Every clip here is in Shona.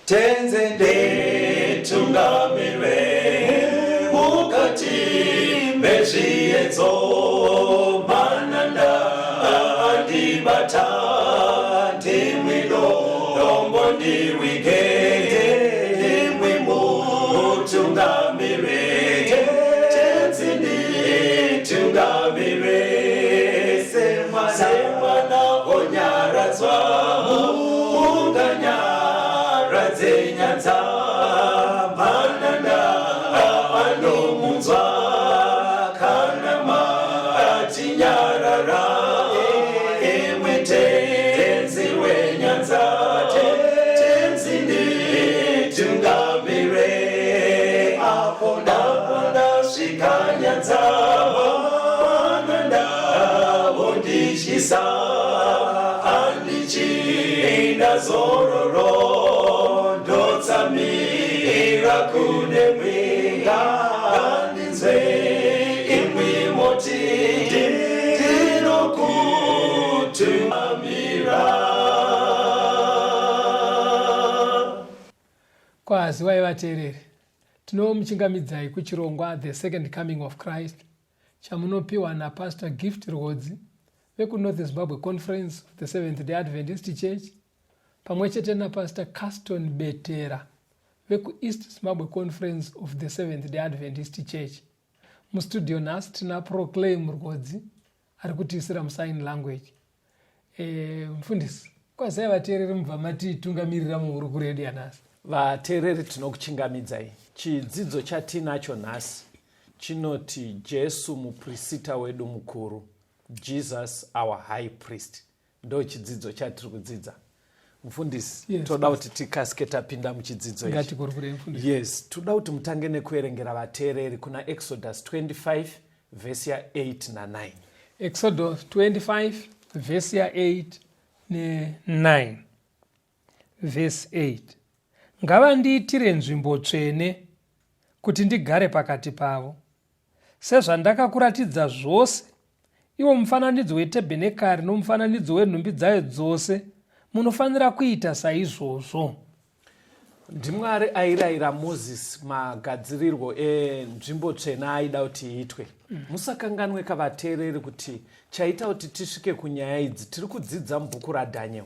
Tenzi nditungamire mukati mezviedzo, mananda andibata, ndimwi dombo ndirwige, ndimwi mutungamire. Tenzi nditungamire semwana onyaradzwa munganyaradze nyanza, mananda anomunzwa kana matinyarara, imwi Tenzi wenyanza. Tenzi nditungamire apo ndasvika nyanza, mananda vondityisa, handichina zororo, ndotsamira kunemwi, ngandinzwe imwi moti ndinokutungamira. Kwaziwai vateereri, tinomuchingamidzai kuchirongwa The Second Coming of Christ chamunopiwa naPastor Gift Rwodzi vekuNorth Zimbabwe Conference of the Seventh Day Adventist Church pamwe chete naPastor Caston Betera vekuEast Zimbabwe Conference of the Seventh Day Adventist Church. Mustudio nhasi tina Proclaim Rwodzi ari kutiisira musign language. Mufundisi, kwazai vateereri mubva matitungamirira muhurukuro yedu yanhasi. Vateereri, tinokuchingamidzai. Chidzidzo chatinacho nhasi chinoti Jesu muprisita wedu mukuru, Jesus our high priest. Ndo chidzidzo chatiri kudzidza. Mufundisi, Yes, toda kuti tikasike tapinda muchidzidzo ichi. Ngatikurukure, mufundisi. Yes, toda kuti mutange nekuverengera vateereri kuna Exodus 25 vhesi ya8 na9. Exodus 25 vhesi ya8 ne9. Vhesi 8: Ngavandiitire nzvimbo tsvene kuti ndigare pakati pavo, sezvandakakuratidza zvose, iwo mufananidzo wetebhenekari nomufananidzo wenhumbi dzayo dzose, munofanira kuita saizvozvo. NdiMwari airayira Mozisi magadzirirwo enzvimbo tsvene aaida kuti iitwe. Musakanganwe kavateereri kuti chaita kuti tisvike kunyaya idzi tiri kudzidza mubhuku raDaniel.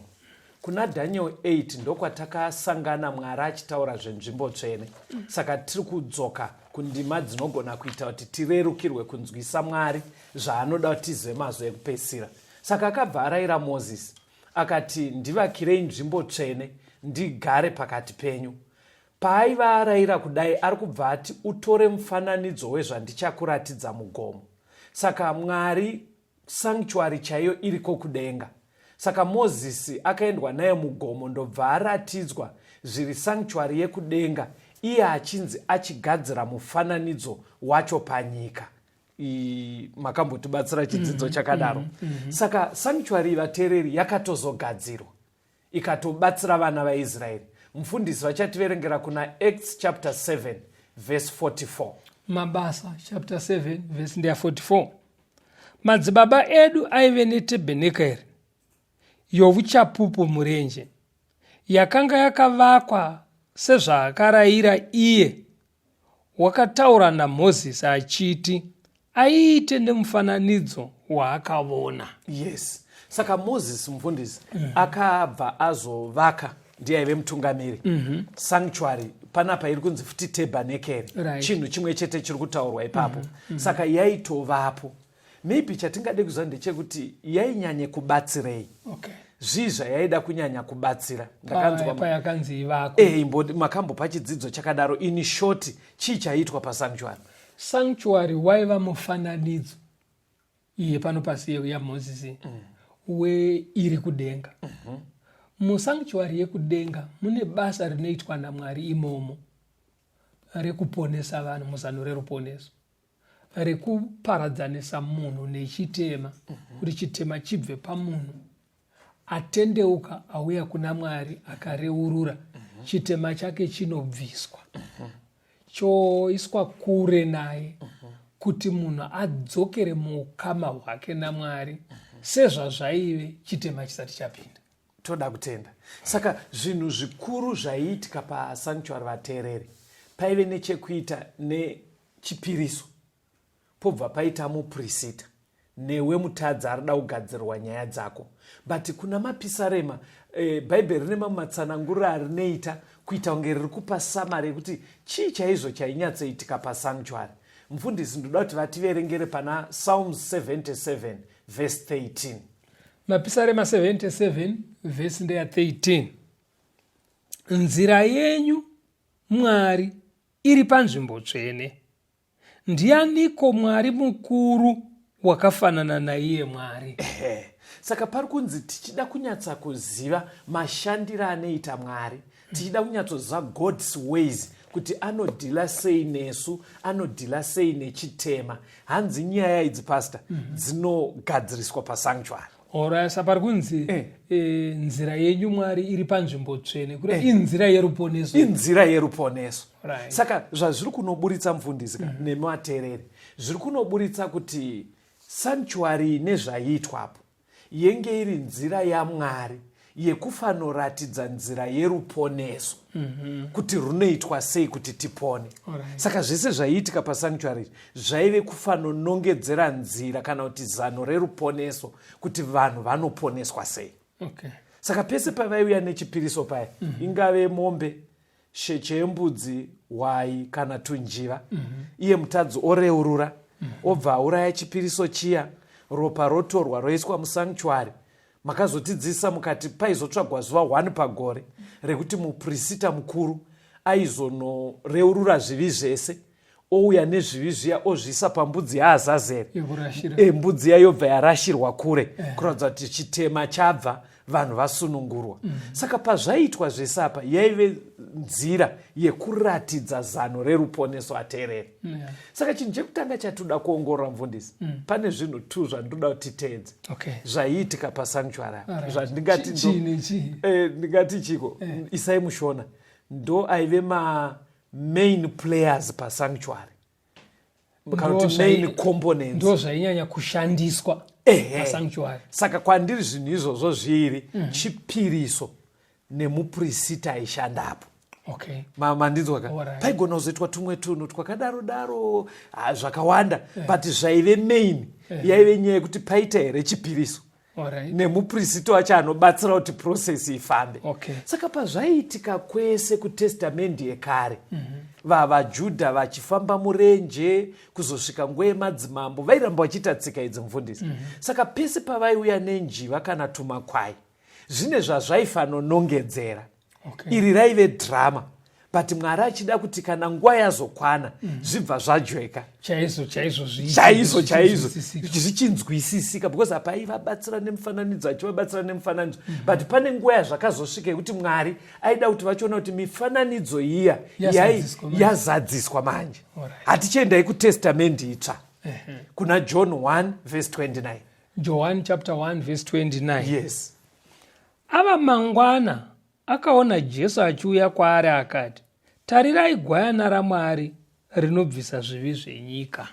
Kuna Daniel 8 ndokwatakasangana Mwari achitaura zvenzvimbo tsvene. Saka tiri kudzoka kundima dzinogona kuita kuti tirerukirwe kunzwisa Mwari zvaanoda kuti tizive mazuva ekupedzisira. Saka akabva arayira Mozisi akati, ndivakirei nzvimbo tsvene ndigare pakati penyu. Paaiva arayira kudai ari kubva ati utore mufananidzo wezvandichakuratidza mugomo. Saka Mwari sanctuary chaiyo iriko kudenga. Saka Mozisi akaendwa naye mugomo ndobva aratidzwa zviri sanctuary yekudenga iye achinzi achigadzira mufananidzo wacho panyika. Makambotibatsira chidzidzo chakadaro. Saka sanctuary vateereri yakatozogadzirwa ikatobatsira vana vaIsraeri. Mufundisi vachativerengera kuna Acts chapter 7 verse 44. Mabasa chapter 7 verse ndeya 44. Madzibaba edu aive netebhenekeri yovuchapupu murenje, yakanga yakavakwa sezvaakarayira iye wakataura naMozisi achiti aiite nemufananidzo waakavona. Yes, saka Mozisi mufundisi akabva azovaka, ndiye aive mutungamiri, sanctuary panapa iri kunzi futi tebhanekeri. Chinhu chimwe chete chiri kutaurwa ipapo. Saka yaitovapo. Maybe chatingade kuziva ndechekuti yainyanye kubatsirei. Zvii zvayaida kunyanya kubatsira? Ndakanzwa Payakanzi ivakwe. Makambopa chidzidzo chakadaro. In short, chii chaiitwa pasanctuary? Sanctuary waiva mufananidzo iye pano pasi yaMozisi weiri kudenga. Musanctuary yekudenga mune basa rinoitwa naMwari imomo rekuponesa vanhu muzano reruponeso, rekuparadzanisa munhu nechitema, kuti chitema chibve pamunhu atendeuka auya kuna Mwari akareurura, chitema chake chinobviswa, choiswa kure naye, kuti munhu adzokere muukama hwake naMwari sezvazvaive chitema chisati chapinda. Toda kutenda. Saka zvinhu zvikuru zvaiitika pasanctuary, vateereri, paive nechekuita nechipiriso, pobva paita muprisita newe mutadzi arida kugadzirwa nyaya dzako. But kuna Mapisarema, Bhaibheri rine mamwe matsananguriro arinoita kuita kunge riri kupa samari yekuti chii chaizvo chainyatsoitika pasanctuary. Mufundisi, ndoda kuti vativerengere pana Psalms 77 verse 13. Mapisarema 77 vhesi ndeya 13. Nzira yenyu, Mwari, iri panzvimbo tsvene. Ndianiko Mwari mukuru wakafanana naiye Mwari? Ehe. Saka pari kunzi tichida kunyatsa kuziva mashandiro anoita Mwari, tichida kunyatsoziva God's ways, kuti anodhila sei nesu, anodhila sei nechitema. Hanzi nyaya idzi, pastor, dzinogadziriswa pasanctuary. Alright, saka pari kunzi nzira yenyu, Mwari, iri panzvimbo tsvene, kuri inzira yeruponeso. Inzira yeruponeso. Saka zvazviri kunoburitsa, mufundisi ka, nemateereri, zviri kunoburitsa kuti sanctuary nezvaiitwapo yenge iri nzira yaMwari yekufanoratidza nzira yeruponeso, kuti runoitwa sei kuti tipone. Saka zvese zvaiitika pasanctuary zvaive kufanonongedzera nzira kana kuti zano reruponeso, kuti vanhu vanoponeswa sei. Saka pese pavaiuya nechipiriso paya, ingave mombe, sheche yembudzi, hwai kana tunjiva, iye mutadzi oreurura, obva auraya chipiriso chiya, ropa rotorwa roiswa musanctuary. Makazotidzidzisa mukati paizotsvagwa zuva 1 pagore rekuti muprisita mukuru aizonoreurura zvivi zvese, ouya nezvivi zviya ozviisa pambudzi yaAzazeri. Yekurashira. Mbudzi iya yobva yarashirwa kure, kuratidza kuti chitema chabva, vanhu vasunungurwa. Saka pazvaiitwa zvese apa yaive nzira yekuratidza zano reruponeso, ateereri. Saka chinhu chekutanga chatoda kuongorora, mufundisi, pane zvinhu two zvandinoda kuti titeedze zvaiitika pasanctuary apa. Zvandingati Chii nechii? Ndingati chiko, isai mushona, ndo aive ma main players pasanctuary kana kuti main components. Ndo zvainyanya kushandiswa pasanctuary. Saka kwandiri zvinhu izvozvo zviri chipiriso nemuprisita aishandapo. Mandinzwa ka? Paigona kuzoitwa tumwe tunhu twakadaro daro, zvakawanda, but zvaive main yaive nyaya yekuti paita here chipiriso nemuprisita wacho anobatsira kuti process ifambe. Saka pazvaiitika kwese kutestamendi yekare, vavaJudha vachifamba murenje kuzosvika nguva yemadzimambo, vairamba vachiita tsika idzi, mufundisi. Saka pese pavaiuya nenjiva kana tumakwai, zvine zvazvaifanonongedzera. Iri raive drama, but Mwari achida kuti kana nguva yazokwana, zvibva zvajweka. Chaizvo chaizvo. Chaizvo chaizvo zvichinzwisisika, because apa aivabatsira nemifananidzo, achivabatsira nemifananidzo. But pane nguva yazvakazosvika yekuti Mwari aida kuti vachiona kuti mifananidzo iya Yazadziswa manje. Yazadziswa manje. Hatichiendai kutestamendi itsva, kuna John 1 verse 29. John chapter 1 verse 29. Yes. Ava mangwana akaona Jesu achiuya kwaari akati, "Tarirai gwayana raMwari rinobvisa zvivi zvenyika."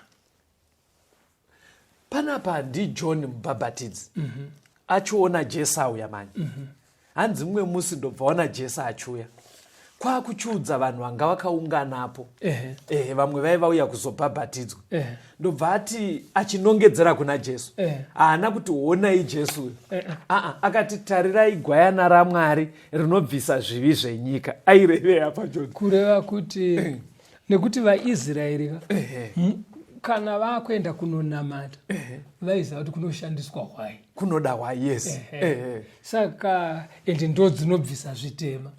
Panapa ndiJohn Mubhabhatidzi achiona Jesu auya manje. Hanzi mumwe musi ndobva ona Jesu achiuya, kwakuchiudza vanhu vanga vakaunganapo. Ehe, vamwe vai vauya kuzobhabhatidzwa. Ndobva ati, achinongedzera kuna Jesu, haana kuti, "Honai Jesu uyu." Aa, akati, "Tarirai gwayana raMwari rinobvisa zvivi zvenyika." Airevei apa, John? Kureva kuti nekuti vaIsraeri ka, kana vakuenda kunonamata, vaiziva kuti kunoshandiswa hwai. Kunoda hwai, yes. Saka ende ndo dzinobvisa zvitema.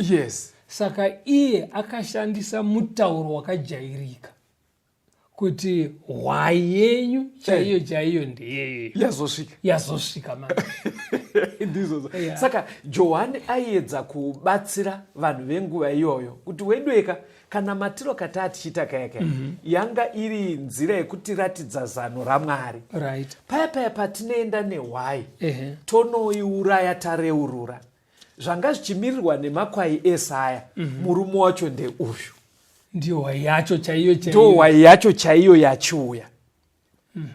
Saka iye akashandisa mutauro wakajairika kuti hwai yenyu chaiyo chaiyo ndeyeyo. Yazosvika. Yazosvika manje. Ndizvozvo. Saka Johani aiedza kubatsira vanhu venguva iyoyo kuti wedweka kana matiro kataa tichiita kaya kaya, yanga iri nzira yekutiratidza zano raMwari. Paya paya patinoenda nehwai, tonoiuraya, tareurura zvanga zvichimirirwa nemakwai esaya, murume wacho ndeuyu. Ndiyo hwai yacho chaiyo chaiyo. Ndo hwai yacho chaiyo yachiuya.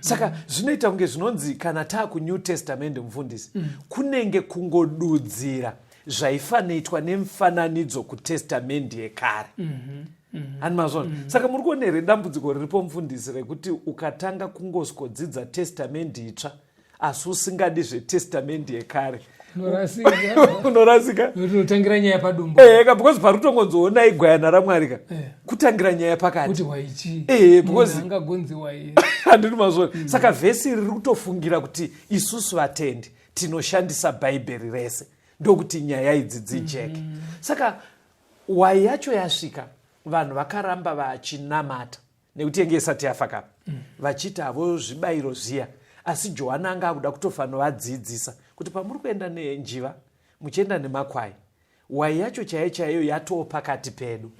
Saka zvinoita kunge zvinonzi kana taa kuNew Testament, mufundisi, kunenge kungodudzira. Zvaifanitwa nemufananidzo kutestamendi yekare. Hani mazvona? Saka muri kuona here dambudziko riripo, mufundisi, rekuti ukatanga kungosikodzidza testamendi itsva asi usingadi zvetestamendi yekare, unorasika. Unorasika. Unotangira nyaya padumbu. Eka, because pari kutongonzoonai gwayana raMwari ka, kutangira nyaya pakati. Kuti waichi angagonziwa here? Handiri mazvona? Saka vhesi iri riri kutofungira kuti isusu vatendi tinoshandisa Bhaibheri rese, ndokuti nyaya idzi dzijeke. Saka wai yacho yasvika, vanhu vakaramba vachinamata nekuti yenge isati yafa kapa, vachiita havo zvibayiro zviya, asi Johani anga akuda kutofanovadzidzisa kuti pamuri kuenda nenjiva, muchienda nemakwai, wai yacho chaiyo chaiyo yatoo pakati pedu,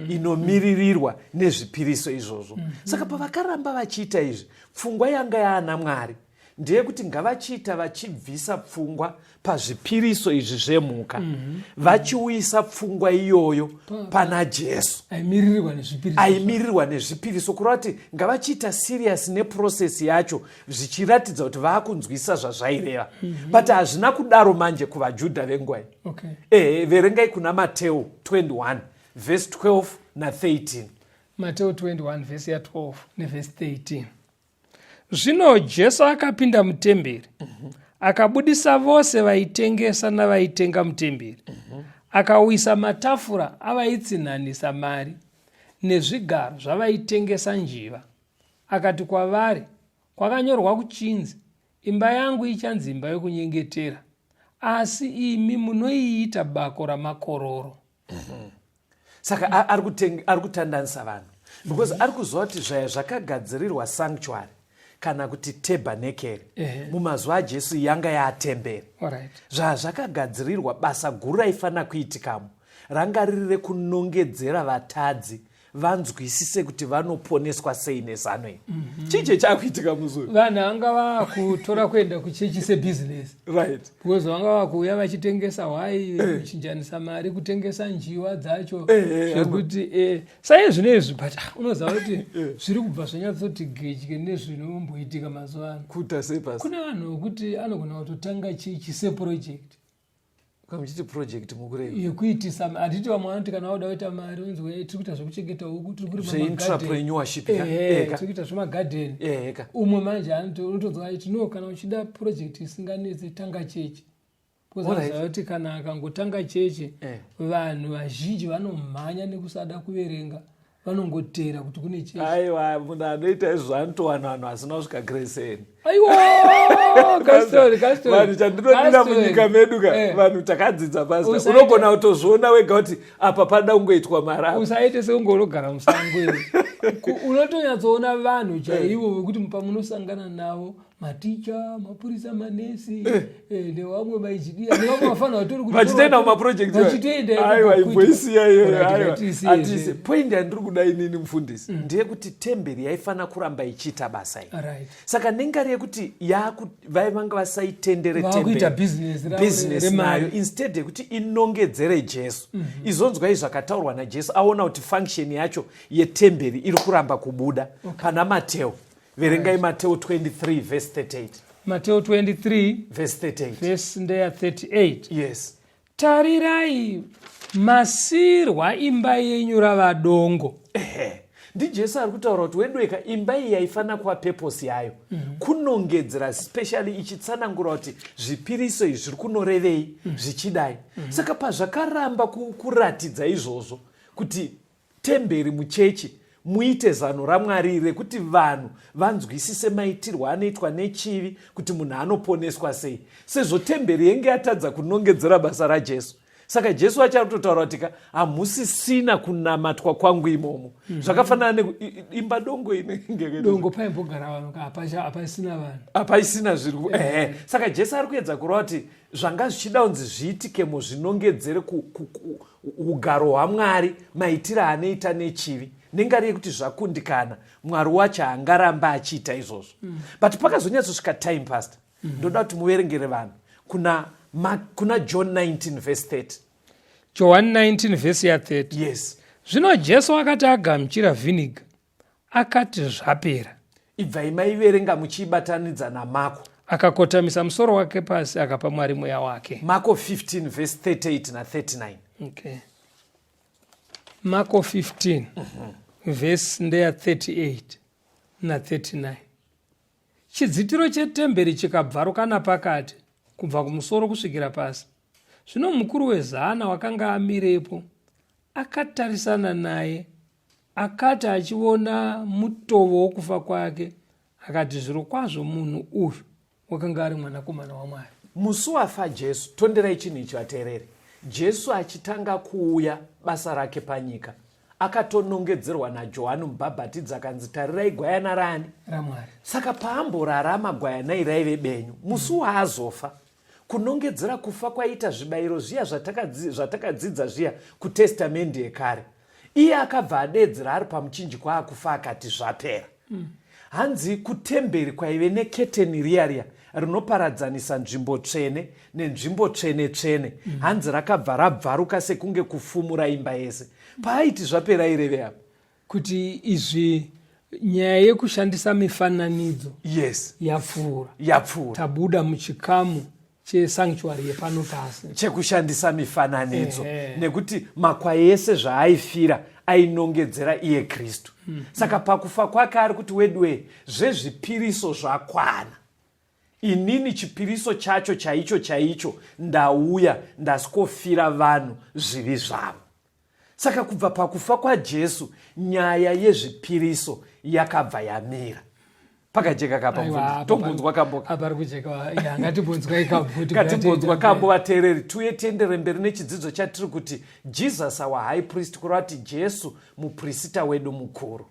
inomiririrwa nezvipiriso izvozvo. Saka pavakaramba vachiita izvi, pfungwa yanga yaana Mwari ndeyekuti ngavachiita vachibvisa pfungwa pazvipiriso izvi zvemhuka, vachiuyisa pfungwa iyoyo pana Jesu aimiririrwa nezvipiriso. Aimirirwa nezvipiriso, kureva kuti ngavachiita serious neprocess yacho, zvichiratidza kuti vaakunzwisa zvazvaireva. But hazvina kudaro manje kuvaJudha venguva iyi. Ehe, verengai kuna Mateo 21 vhesi 12 na13. Mateo 21 vhesi ya12 nevhesi 13. Zvino Jesu akapinda mutemberi, akabudisa vose vaitengesa navaitenga mutemberi, akawisa matafura avaitsinhanisa mari nezvigaro zvavaitengesa njiva. Akati kwavari, "Kwakanyorwa kuchinzi, 'Imba yangu ichanzi imba yokunyengetera,' asi imi munoiita bako ramakororo." Saka ari kutandanisa vanhu because ari kuziva kuti zvaya zvakagadzirirwa sanctuary kana kuti tebhanekeri mumazuva aJesu yanga yaatemberi. Zvazvakagadzirirwa, basa guru raifanira kuitikamo ranga riri rekunongedzera vatadzi vanzwisise kuti vanoponeswa sei nezano iri. Chii chechakuitika muzuri? Vanhu vanga vakutora kuenda kuchechi sebhizinesi, because vanga vakuuya vachitengesa hwai, kuchinjanisa mari, kutengesa njiwa dzacho, zvekuti saizvino izvi. But unoziva kuti zviri kubva zvanyatsoti gedye nezvinomboitika mazuva ano. Kuita sei pasi? Kune vanhu vekuti anogona kutotanga chechi seproject. Kamuchiti project mukureva? Yekuitisa. Handiti vamwe vanoti kana vauda kuita mari, unzwe, "Tiri kuita zvekuchengeta huku, tiri kurima Zveentrepreneurship ka? Tiri kuita zvemagadheni." Eka. Umwe manje unotonzwa achiti, "No, kana uchida project isinganetsi, tanga chechi," because anoziva kuti kana akangotanga chechi, vanhu vazhinji vanomhanya nekusada kuverenga, vanongotera kuti kune chechi. Aiwa, munhu anoita izvo anotowana vanhu vasina kusvika grade 7. Aiwa, kastori, kastori. Vanhu chandinodira munyika medu ka, vanhu takadzidza pasta, unogona kutozviona wega kuti apa pada kungoitwa mari apa. Usaite sekunge unogara musango iwe. Unotonyatsoona vanhu chaivo vekuti pamunosangana navo, maticha, mapurisa, manesi, nevamwe mainjiniya, nevamwe vafana vatori vachitoenda kumaproject. Vachitoenda. Aiwa, ikoko. Imboisiya iyoyo. Alright, aiwa ngatiisiye hatisi zve. Point yandiri kuda inini, mufundisi, ndeyekuti temberi yaifanira kuramba ichiita basa iri. Saka nengari yekuti vai vanga vasaitendere Vakuita business ravo business remari. nayo, instead yekuti inongedzere Jesu. Izonzwai zvakataurwa naJesu aona kuti function yacho yetemberi iri kuramba kubuda. Pana Mateo, verengai Mateo 23 verse 38. Mateo 23 verse 38. Vhesi ndeya 38. Yes. "Tarirai, masirwa imba yenyu rava dongo." Ehe, ndiJesu ari kutaura kuti wedweka, imba iyi yaifanira kuva purpose yayo kunongedzera, specially ichitsanangura kuti zvipiriso izvi zviri kunorevei, zvichidai. Saka pazvakaramba kuratidza izvozvo kuti temberi muchechi muite zano raMwari rekuti vanhu vanzwisise maitirwo anoitwa nechivi, kuti munhu anoponeswa sei, sezvo temberi yenge yatadza kunongedzera basa raJesu, saka Jesu achatotaura kuti ka, hamusisina kunamatwa kwangu imomo. Zvakafanana neimba dongo inenge Dongo paimbogara vanhu, hapasina vanhu. Hapaisina zviri ehe. Saka Jesu ari kuedza kureva kuti zvanga zvichida kunzi zviitikemo zvinongedzere ugaro hwaMwari, maitiro anoita nechivi, nengari yekuti zvakundikana, Mwari wacho haangaramba achiita izvozvo. But pakazonyatsosvika time, pastor, ndoda kuti muverengere vanhu kuna John 19 verse 30. John 19 vhesi ya30. Yes. Zvino Jesu akati agamuchira vhiniga, akati, "Zvapera." Ibvai maiverenga muchiibatanidza naMako. Akakotamisa musoro wake pasi akapa Mwari mweya wake. Marko 15 vhesi 38 na 39. Okay. Marko 15 vhesi ndeya 38 na 39. Chidzitiro chetemberi chikabvaruka napakati kubva kumusoro kusvikira pasi. Zvino mukuru wezana wakanga amirepo akatarisana naye akati achiona mutovo wokufa kwake akati zvirokwazvo munhu uyu wakanga ari mwanakomana waMwari. Musi wafa Jesu, tonderai chinhu ichi vateereri. Jesu achitanga kuuya basa rake panyika, akatonongedzerwa naJohani mubhabhatidzi akanzi tarirai gwayana rani? RaMwari. Saka paamborarama gwayana iri raive benyu, musi waazofa, kunongedzera kufa kwaiita zvibayiro zviya zvatakadzidza zviya kutestamendi yekare, iye akabva adeedzera ari pamuchinjikwa akufa akati zvapera. Hanzi kutemberi kwaive neketeni riya riya rinoparadzanisa nzvimbo tsvene nenzvimbo tsvene tsvene. Hanzi rakabva rabvaruka sekunge kufumura imba yese. Paaiti zvapera aireve apa? Kuti izvi nyaya yekushandisa mifananidzo yes yapfuura. Yapfuura. Tabuda muchikamu chesanctuary yepano pasi chekushandisa mifananidzo nekuti makwai ese zvaaifira ainongedzera iye Kristu. Saka pakufa kwake ari kuti weduwe zvezvipiriso zvakwana, inini chipiriso chacho chaicho chaicho ndauya ndasikofira vanhu zvivi zvavo. Saka kubva pakufa kwaJesu nyaya yezvipiriso yakabva yamira. Pakajeka kapa mubvunzo. Tombonzwa kambo. Apa ari kujeka. Ya, ngatimbonzwai kambo kuti Ngatimbonzwa kambo vateereri. Tiuye tiendere mberi nechidzidzo chatiri kuti Jesus our high priest, kureva kuti Jesu muprisita wedu mukuru.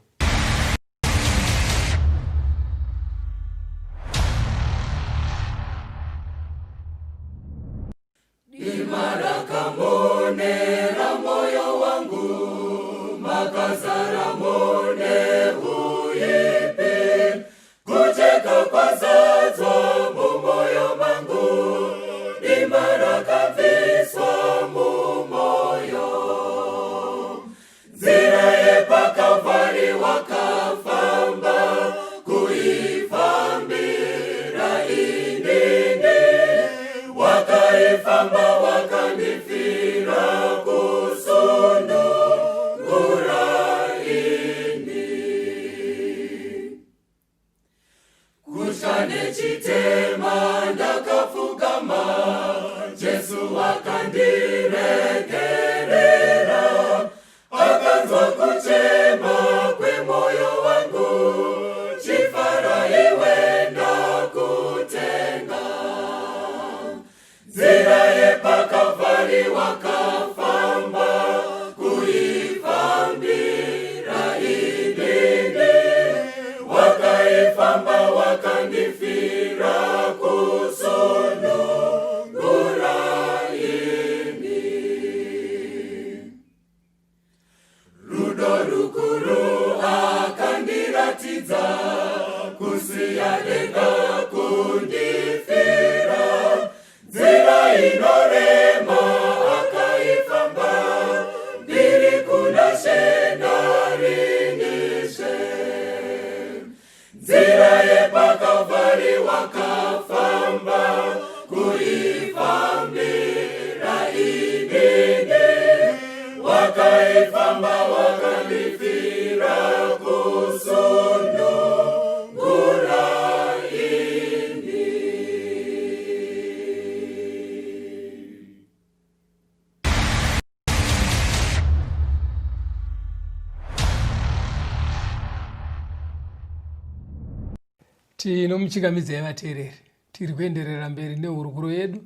Dima rakamonera moyo wangu, makazara mune huipi. Kujeka kwazadzwa mumoyo mangu, dima rakabviswa mumoyo. Nzira yepaKalvari wakafamba, kuifambira inini. Wakaifamba wakandifira kusunungura ini. Kutya nechitema ndakapfugama, Jesu wakandiregerera. Akanzwa kuchema kwemoyo wangu, chifara iwe ndakutenga. Nzira yepaKalvari wakafamba, kuifambira inini. Wakaifamba wakandifira kusunungura ini. Rudo rukuru akandiratidza, kusiya denga kundifira. Nzira inorema akaifamba, ndiri kuna She narinishe. Nzira yepaKalvari wakafamba, kuifambira inini. Wakaifamba wakandifira kusunungura ini. Tinomuchingamidzai vateereri, tiri kuenderera mberi nehurukuro yedu,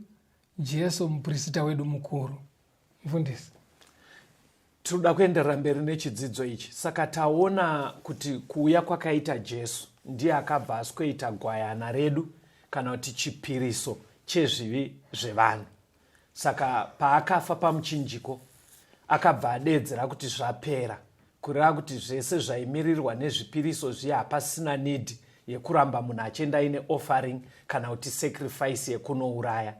Jesu muprisita wedu mukuru. Mufundisi, tinoda kuenderera mberi nechidzidzo ichi. Saka taona kuti kuuya kwakaita Jesu ndiye akabva asikoita gwayana redu kana kuti chipiriso chezvivi zvevanhu. Saka paakafa pamuchinjiko akabva adeedzera kuti zvapera, kureva kuti zvese zvaimirirwa nezvipiriso zviya hapasina need yekuramba munhu achienda aine offering kana kuti sacrifice yekunouraya.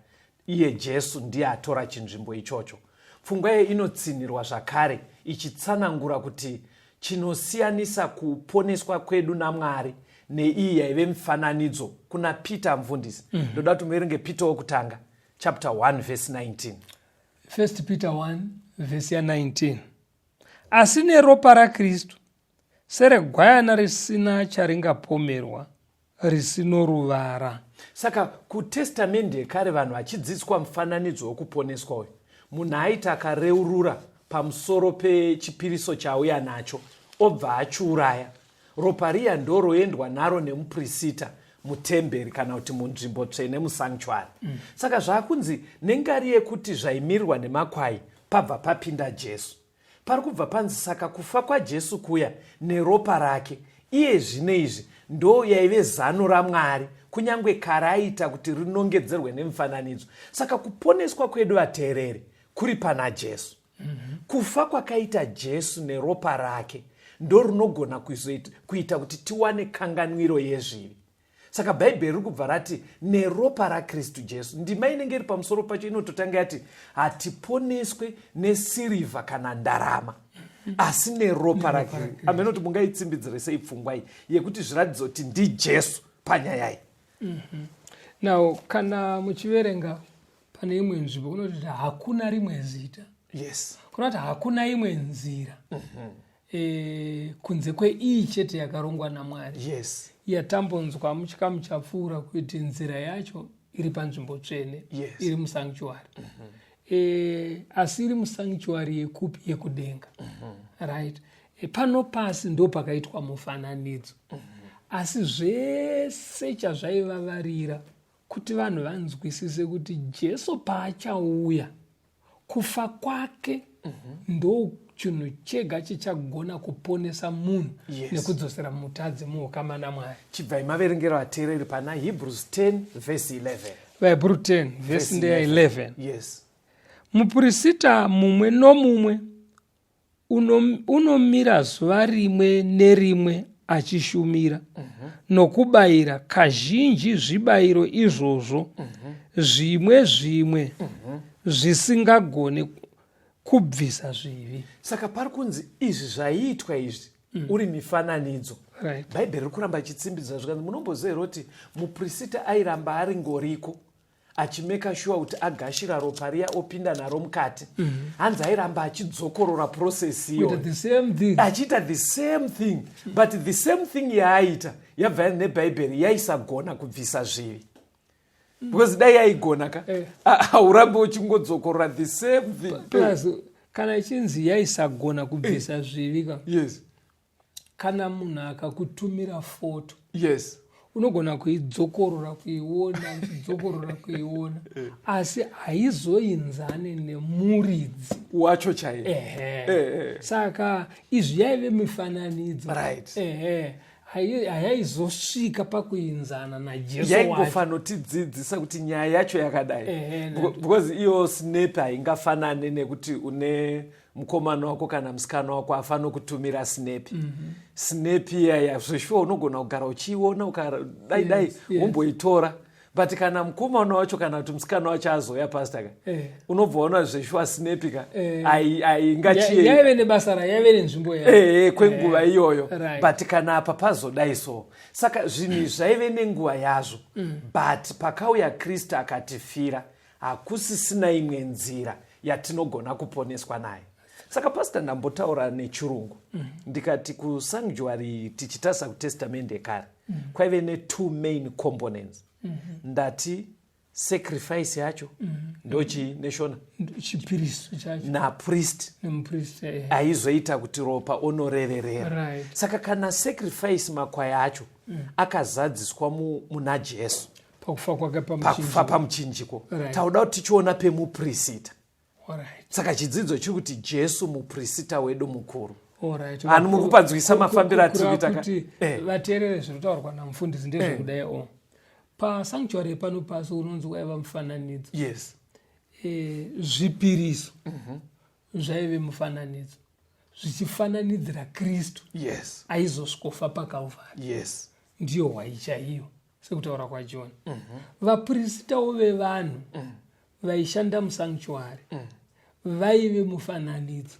Iye Jesu ndiye atora chinzvimbo ichocho. Pfungwa iyo inotsinhirwa zvakare ichitsanangura kuti chinosiyanisa kuponeswa kwedu naMwari Neiyi yaive mifananidzo kuna Peter. Mufundisi, ndoda kuti muverenge Peter wokutanga chapter 1 verse 19. First Peter 1 vhesi ya19: "Asi neropa raKristu, seregwayana risina charingapomerwa, risino ruvara." Saka kutestamende yekare, vanhu vachidzidziswa mufananidzo wekuponeswa uyu, munhu aiti akareurura pamusoro pechipiriso chauya nacho, obva achiuraya, ropa riya ndoroendwa naro nemupurisita mutemberi kana kuti munzvimbo tsvene, musanctuary. Saka zvaakunzi nengari yekuti zvaimirirwa nemakwai, pabva papinda Jesu, pari kubva panzi saka kufa kwaJesu kuya neropa rake iye zvino izvi ndo yaive zano raMwari, kunyange kare aita kuti rinongedzerwe nemufananidzo. Saka kuponeswa kwedu, vateereri, kuri pana Jesu. Kufa kwakaita Jesu neropa rake ndo rinogona kuita kuti tiwane kanganwiro yezvivi. Saka Bhaibheri riri kubva rati neropa raKristu Jesu. Ndima inenge iri pamusoro pacho inototanga yati hatiponeswe nesirivha kana ndarama, asi neropa raKristu. Amene kuti mungaitsimbidzire sei pfungwa iyi yekuti zviratidzo kuti ndiJesu panyaya iyi? Now kana muchiverenga pane imwe nzvimbo, kunoti hakuna rimwe zita, kunoti hakuna imwe nzira kunze kweiyi chete yakarongwa naMwari, yatambonzwa muchikamu chapfuura kuti nzira yacho iri panzvimbo tsvene, iri musanctuary. Asi iri musanctuary yekupi? Yekudenga, right? Pano pasi ndo pakaitwa mufananidzo, asi zvese chazvaivavarira kuti vanhu vanzwisise kuti Jesu paachauya, kufa kwake ndo chinhu chega chichagona kuponesa munhu nekudzosera mutadzi muukama naMwari. Chibvai maverengero ateereri pana Hebrews 10 verse 11. VaHebrew 10 vhesi ndeya 11. Yes. "Mupurisita mumwe nomumwe unomira zuva rimwe nerimwe achishumira nokubayira kazhinji zvibayiro izvozvo zvimwe zvimwe zvisingagoni kubvisa zvivi." Saka pari kunzi izvi zvaiitwa izvi uri mifananidzo. Bhaibheri riri kuramba ichitsimbidza zvikanzi, munomboziva here kuti mupurisita airamba ari ngoriko achimeka sure kuti agashira ropa riya, opinda naro mukati? Hanzi airamba achidzokorora process iyo. Kuita the same thing. Achiita the same thing, but the same thing yaaita, yabva nebhaibheri, yaisagona kubvisa zvivi, because dai yaigona ka, haurambi uchingodzokorora the same thing. Plus kana ichinzi yaisagona kubvisa zvivi ka, kana munhu akakutumira foto, unogona kuidzokorora kuiona, uchidzokorora kuiona, asi haizoinzane nemuridzi wacho chaiye. Ehe. Saka izvi yaive mifananidzo. Ehe, hayaizosvika pakuinzana naJesu wacho. Yaingofanotidzidzisa kuti nyaya yacho yakadai. Because iyo snap haingafanane nekuti une mukomana wako kana musikana wako afanira kutumira snap. Snap iyaya zveshuwa unogona kugara uchiiona, ukadai dai womboitora, but kana mukomana wacho kana kuti musikana wacho azoya, pastor ka, unobva waona zveshuwa snap ka haingachiei. Yaive nebasa rayo, yaive nenzvimbo yayo. Kwenguva iyoyo. But kana apa pazodai so, saka zvinhu izvi zvaive nenguva yazvo, but pakauya Kristu akatifira, hakusisina imwe nzira yatinogona kuponeswa nayo. Saka pastor, ndambotaura nechirungu ndikati kusanctuary, tichitarisa kutestamende yekare, kwaive netwo main components. Ndati sacrifice yacho ndochii neShona? Chipiriso chacho. Napriest. Nemupristi. Aizoita kuti ropa onoreverera. Saka kana sacrifice, makwai acho akazadziswa muna Jesu pakufa kwake pakufa pamuchinjikwa. Pamuchinjiko. Tauda kuti tichiona pemupurisita. Saka chidzidzo chiri kuti Jesu mupurisita wedu mukuru. Vanhu muri kupanzwisa mafambiro atiri kuita ka? Kuti vateerere zviri kutaurwa namufundisi ndezvekudai o pasanctuary yepano pasi unonzi waiva mufananidzo. Zvipiriso zvaive mufananidzo zvichifananidzira Kristu aizosvikofa paKalvari. Ndiyo hwai chaiyo sekutaura kwaJohn. Vapurisitawo vevanhu vaishanda musanctuary vaive mufananidzo,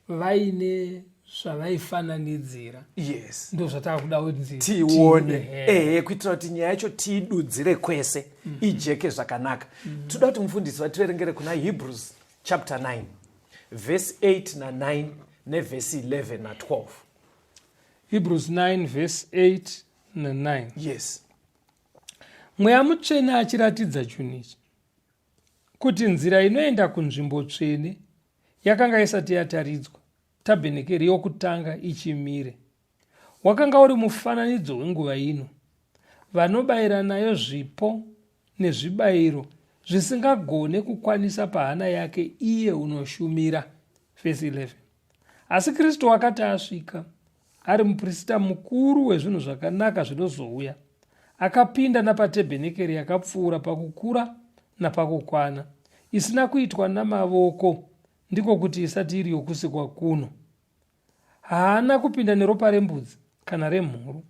vaine Zvavaifananidzira. Yes. Ndo zvatava kuti tione, ehe, kuitira kuti nyaya yacho tiidudzire kwese, ijeke zvakanaka. Toda kuti mufundisi vativerengere kuna Hebrews chapter 9 vhesi 8 na9 nevhesi 11 na12. Hebrews 9 vhesi 8 na9. Yes. Mweya Mutsvene achiratidza chinhu ichi, kuti nzira inoenda kunzvimbo tsvene yakanga isati yataridzwa, tabhenekeri yokutanga ichimire, wakanga uri mufananidzo wenguva ino, vanobayira nayo zvipo nezvibayiro zvisingagone kukwanisa pahana yake iye unoshumira. Vhesi 11. Asi Kristu wakati asvika, ari muprista mukuru wezvinhu zvakanaka zvinozouya, akapinda napatebhenekeri yakapfuura pakukura napakukwana, isina kuitwa namavoko, ndiko kuti isati iri yokusikwa kuno. Haana kupinda neropa rembudzi kana remhuru,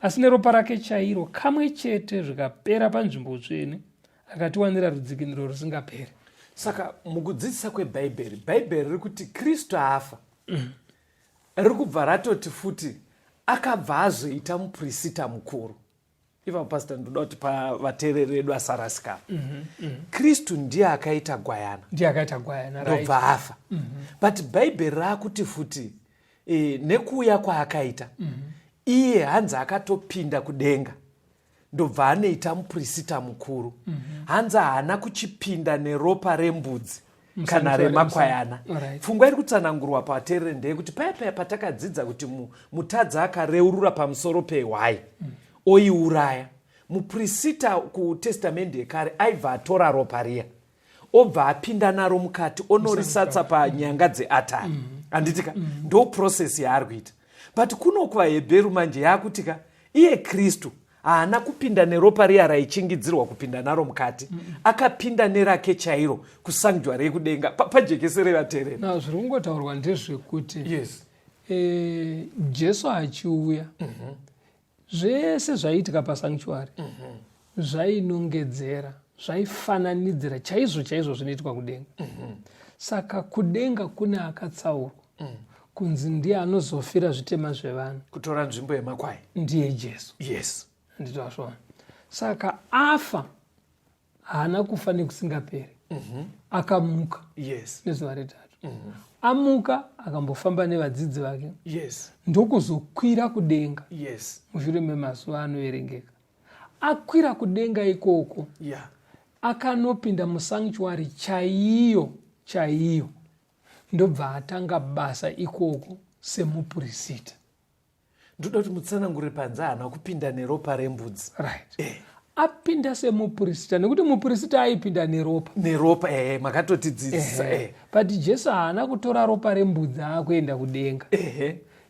asi neropa rake chairo, kamwe chete zvikapera panzvimbo tsvene, akatiwanira rudzikinuro rusingaperi. Saka mukudzidzisa kweBhaibheri, Bhaibheri riri kuti Kristu afa, riri kubva ratoti futi akabva azoita mupurisita mukuru. Ipapo, pastor, ndoda kuti pavateereri vedu asarasika. Kristu ndiye akaita gwayana. Ndiye akaita gwayana. Ndobva afa. But Bhaibheri raakuti futi nekuuya kwaakaita, iye hanzi akatopinda kudenga, ndobva anoita mupurisita mukuru. Hanzi haana kuchipinda neropa rembudzi kana remakwayana. Pfungwa iri kutsanangurwa pavateereri ndeyekuti paya paya patakadzidza kuti mutadzi akareurura pamusoro pehwai, oiuraya, mupurisita kuTestamende yekare aibva atora ropa riya, obva apinda naro mukati, onorisatsa panyanga dzeatari, handitika? Ndo process yaari kuita. But kuno kuvaHebheru manje yaakutika iye Kristu haana kupinda neropa riya raichingidzirwa kupinda naro mukati, akapinda nerake chairo kusanctuary yekudenga. Pajekesere vateereri. Na zviri kungotaurwa ndezvekuti Jesu achiuya, zvese zvaiitika pasanctuary zvainongedzera, zvaifananidzira chaizvo chaizvo zvinoitwa kudenga. Saka kudenga kune akatsaurwa kunzi ndiye anozofira zvitema zvevanhu, kutora nzvimbo yemakwai. Ndiye Jesu. Nditozvona. Saka afa, haana kufa nekusingaperi. Akamuka nezuva retatu. Amuka, akambofamba nevadzidzi vake, ndokuzokwira kudenga. Mushure memazuva anoverengeka akwira kudenga ikoko, akanopinda musanctuary chaiyo chaiyo, ndobva atanga basa ikoko semupurisita. Ndoda kuti mutsanangurire panze haana kupinda neropa rembudzi. Right. Apinda semupurisita, nekuti mupurisita aipinda neropa. Neropa, makatotidzidzisa. But Jesu haana kutora ropa rembudzi aakuenda kudenga,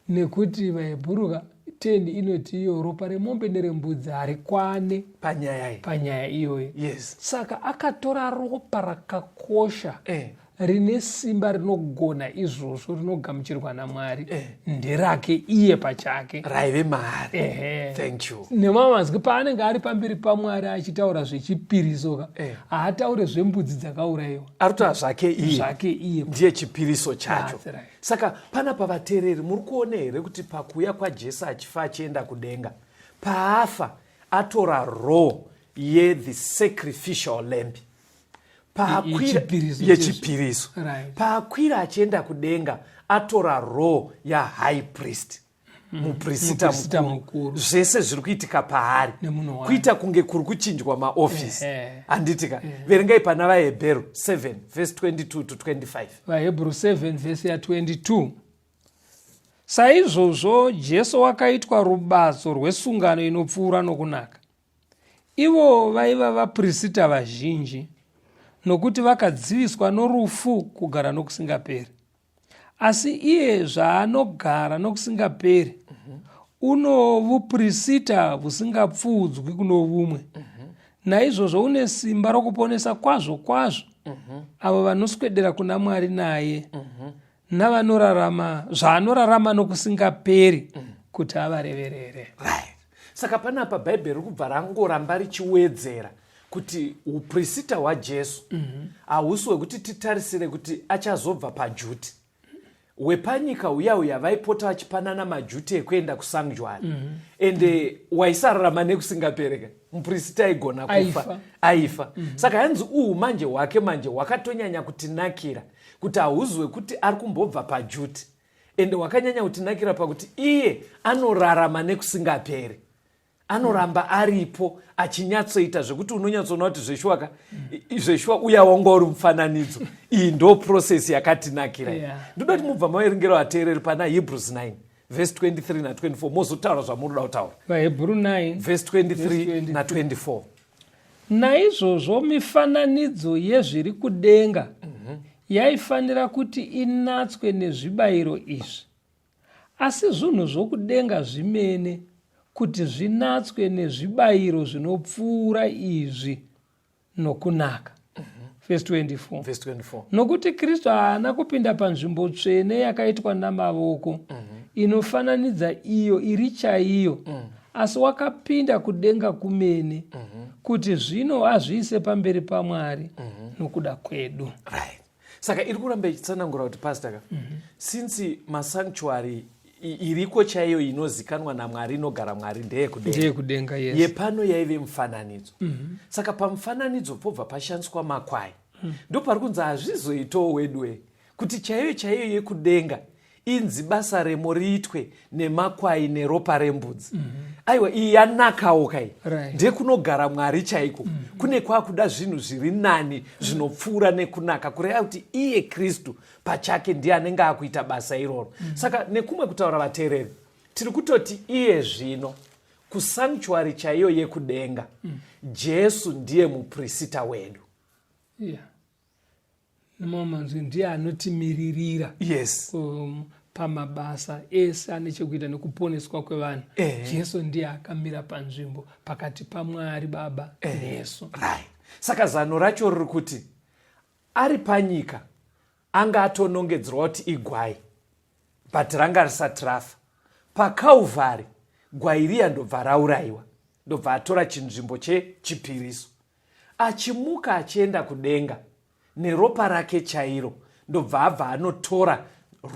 nekuti vaHebhuruka 10 inoti iyo ropa remombe nerembudzi harikwane panyaya iyi. Panyaya iyoyo. Saka akatora ropa rakakosha, rine simba rinogona izvozvo, rinogamuchirwa naMwari. Nderake iye pachake. Raive maari. Ehe. Thank you. Nemamwe mazwi, paanenge ari pamberi paMwari achitaura zvechipiriso ka, haataure zvembudzi dzakaurayiwa. Ari kutaura zvake iye. Zvake iye. Ndiye chipiriso chacho. That's right. Saka panapa, vateereri, muri kuona here kuti pakuuya kwaJesu achifa achienda kudenga, paafa atora role yethe sacrificial lamb? Yechipiriso. Yechipiriso. Paakwira achienda kudenga, atora role yahigh priest, mupurisita Mupurisita mukuru. Mukuru. Zvese zviri kuitika paari. Nemunhu wake. Kuita kunge kuri kuchinjwa maofisi, handitika? Verengai pana vaHebheru 7 vhesi 22 to 25. VaHebheru 7 vhesi ya22. Saizvozvo Jesu wakaitwa rubatso rwesungano inopfuura nokunaka. Ivo vaiva vapurisita vazhinji, nokuti vakadziviswa norufu kugara nokusingaperi, asi iye zvaanogara nokusingaperi, uno vupurisita husingapfuudzwi kuno vumwe. Naizvozvo une simba rokuponesa kwazvo kwazvo avo vanoswedera kuna Mwari naye, navanorarama zvaanorarama nokusingaperi kuti avareverere. Right. Saka panapa Bhaibheri riri kubva rangoramba richiwedzera kuti upurisita hwaJesu hausi hwekuti titarisire kuti achazobva paduty. Wepanyika uya uya vaipota vachipanana majuti ekuenda kusanctuary. Ende waisararama nekusingapereka, mupurisita aigona kufa, aifa. Saka hanzi uhu manje hwake manje hwakatonyanya kutinakira kuti hauzi wekuti ari kumbobva pajuti, ende hwakanyanya kutinakira pakuti iye anorarama nekusingaperi, anoramba aripo achinyatsoita zvekuti unonyatsoona kuti zveshuwa ka, zveshuwa uya wanga uri mufananidzo. Iyi ndo process yakatinakira. Ndoda kuti mubva maverengera vateereri pana Hebrews 9 verse 23 na24, mozotaura zvamunoda kutaura. VaHebhuru 9 verse 23 na24. Naizvozvo mifananidzo yezviri kudenga yaifanira kuti inatswe nezvibayiro izvi, asi zvinhu zvokudenga zvimene kuti zvinatswe nezvibayiro zvinopfuura izvi nokunaka. Verse 24. Verse 24. Nokuti Kristu haana kupinda panzvimbo tsvene yakaitwa namavoko, inofananidza iyo iri chaiyo, asi wakapinda kudenga kumene, kuti zvino azviise pamberi paMwari nokuda kwedu. Right. Saka iri kuramba ichitsanangura kuti, pastor ka, since masanctuary iriko chaiyo inozikanwa naMwari, inogara Mwari, ndeyekudenga. Ndeyekudenga, yes. Yepano yaive mufananidzo. Saka pamufananidzo pobva pashandiswa makwai. Ndo pari kunzi hazvizoitawo wedwe kuti chaiyo chaiyo yekudenga inzi basa remo riitwe nemakwai neropa rembudzi. Aiwa, iyi yanakawo kai. Ndekunogara Mwari chaiko. Kune kwakuda zvinhu zviri nani zvinopfuura nekunaka, kureva kuti iye Kristu pachake ndiye anenge akuita basa iroro. Saka nekumwe kutaura, vateereri, tiri kutoti iye zvino kusanctuary chaiyo yekudenga, Jesu ndiye mupurisita wedu. Yeah. Nemamwe manzwi, ndiye anotimiririra pamabasa ese ane chekuita nekuponeswa kwevanhu. Jesu ndiye akamira panzvimbo pakati paMwari Baba nesu. Right. Saka zano racho riri kuti ari panyika anga atonongedzerwa kuti igwai, but ranga risati rafa. PaKalvari gwai riya ndobva raurayiwa, ndobva atora chinzvimbo chechipiriso. Achimuka achienda kudenga neropa rake chairo, ndobva abva anotora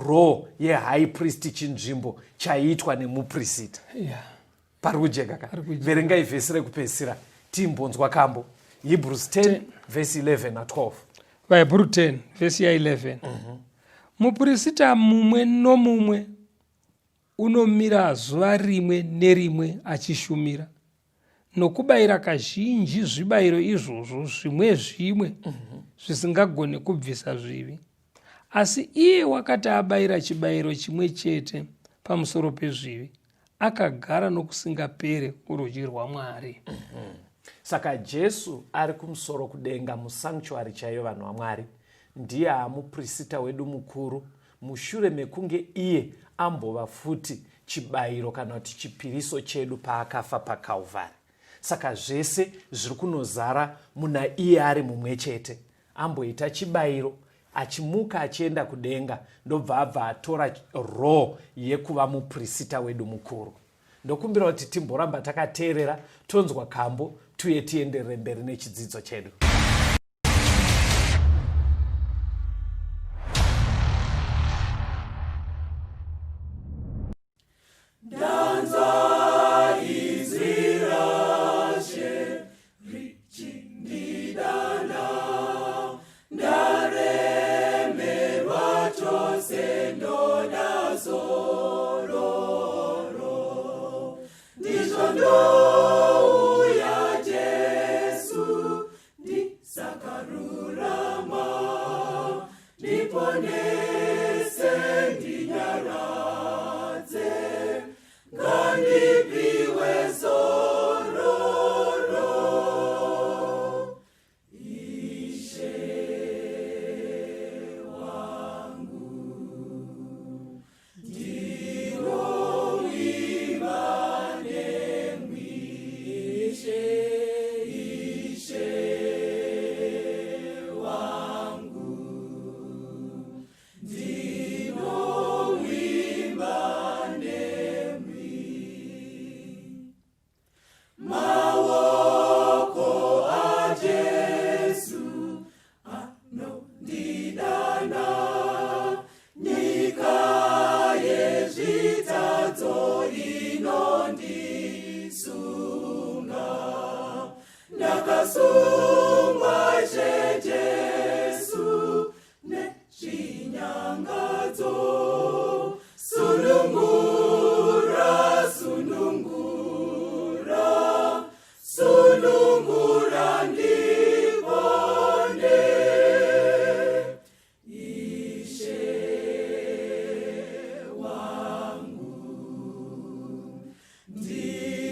role yehigh priest, chinzvimbo chaiitwa nemupurisita. Pari kujeka ka? Pari kujeka. Verengai vhesi rekupedzisira timbonzwa kambo, Hebrews 10 vhesi 11 na12. VaHebhuru 10 vhesi ya11. Mupurisita mumwe nomumwe unomira zuva rimwe nerimwe achishumira nokubayira kazhinji zvibayiro izvozvo zvimwe zvimwe zvisingagoni kubvisa zvivi. Asi iye wakati abayira chibayiro chimwe chete pamusoro pezvivi, akagara nokusingapere kurudyi rwaMwari. Saka Jesu ari kumusoro kudenga musanctuary chaiyo, vanhu vaMwari, ndiye amupurisita wedu mukuru mushure mekunge iye ambova futi chibayiro kana kuti chipiriso chedu paakafa paKalvari. Saka zvese zviri kunozara muna iye ari mumwe chete amboita chibayiro, achimuka achienda kudenga, ndobva abva atora role yekuva mupurisita wedu mukuru. Ndokumbira kuti timboramba takateerera, tonzwa kambo, tuye tienderere mberi nechidzidzo chedu. Ndanzwa izwi raShe richindidana, ndaremerwa chose, ndoda zororo. Ndizvo ndouya Jesu, ndisakarurama, ndiponese, ndinyaradze, ngandipiwe zororo. Ishe wangu, ndinovimba nemwi. zvitadzo. Sunungura, sunungura, sunungura ndipone. Ishe wangu, ndinovimba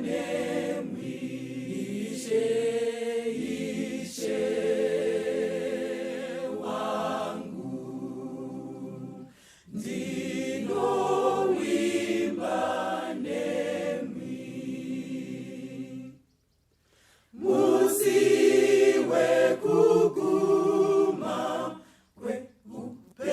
nemwi. Ishe, Ishe wangu, ndinovimba nemwi. Musi wekuguma kweupenyu,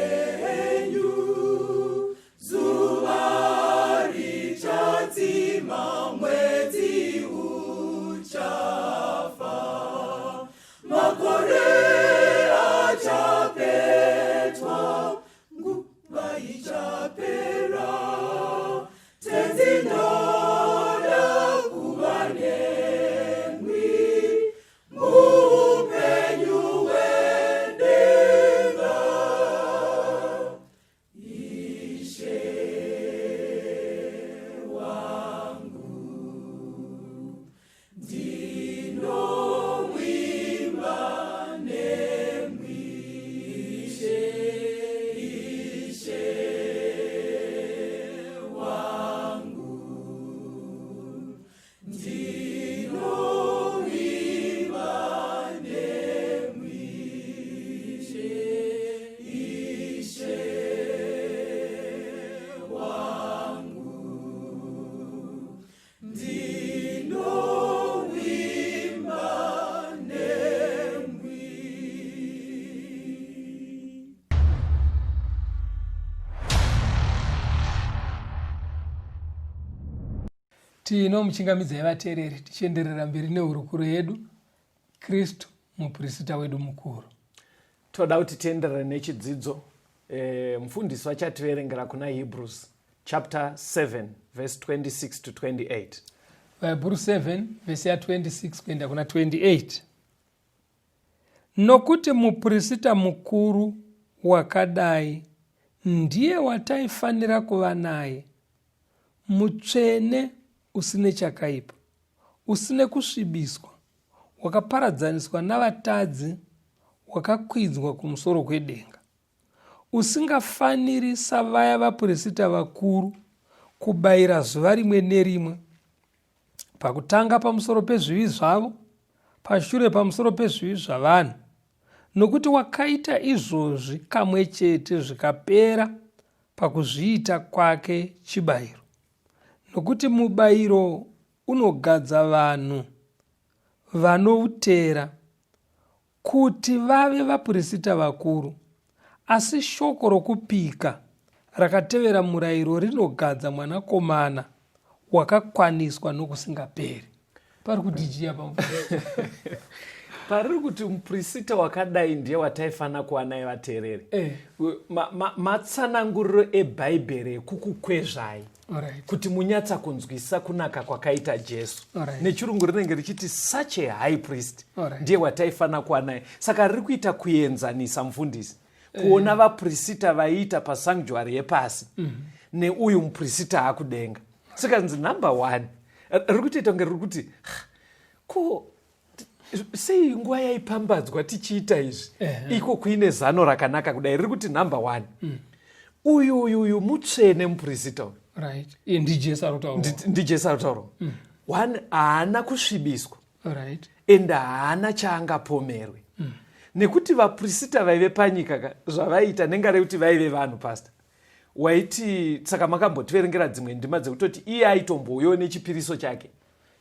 zuva richadzima, mwedzi uchafa, makore achapetwa, nguva ichapera. Tenzi, ndoda kuva nemwi muupenyu hwedenga. Ishe wangu, ndinovimba nemwi. Ishe, Ishe wangu, ndinovimba nemwi. Ishe, Ishe wangu, ndinovimba nemwi. Tinomuchingamidzai vateereri tichienderera mberi nehurukuro yedu, Kristu muPrisita wedu mukuru. Toda kuti tienderere nechidzidzo. Mufundisi vachativerengera kuna Hebrews chapter 7 verse 26 to 28. VaHebhuru 7 vhesi ya26 kuenda kuna 28. Nokuti muPrisita mukuru wakadai ndiye wataifanira kuva naye, mutsvene, usine chakaipa, usine kusvibiswa, wakaparadzaniswa navatadzi, wakakwidzwa kumusoro kwedenga, usingafaniri savaya vapurisita vakuru kubayira zuva rimwe nerimwe, pakutanga pamusoro pezvivi zvavo, pashure pamusoro pezvivi zvavanhu, nokuti wakaita izvozvi kamwe chete zvikapera pakuzviita kwake chibayiro. Nokuti mubayiro unogadza vanhu vanoutera kuti vave vapurisita vakuru, asi shoko rokupika rakatevera murayiro rinogadza Mwanakomana wakakwaniswa nokusingaperi. Pari kuti chii apa? Pariri kuti mupurisita wakadai ndiye wataifanira kuva naye, vateereri. Matsananguriro ebhaibheri ekukukwezvai kuti munyatsa kunzwisa kunaka kwakaita Jesu. Nechirungu rinenge richiti such a high priest ndiye wataifanira kuva naye. Saka riri kuita kuenzanisa, mufundisi, kuona vapurisita vaiita pasanctuary yepasi neuyu mupurisita akudenga. Saka nzi number one riri kutoita kunge riri kuti, ko sei nguva yaipambadzwa tichiita izvi iko kuine zano rakanaka kudai? Riri kuti number one, uyu uyu uyu mutsvene mupurisita uyu. Right, iye ndiJesu ari kutaurwa. NdiJesu ari kutaurwa. One, haana kusvibiswa ende haana chaangapomerwe, nekuti vapurisita vaive panyika ka, zvavaiita nengare kuti vaive vanhu, pastor, waiti saka makambotiverengera dzimwe ndima dzekutoti iye aitombouyawo nechipiriso chake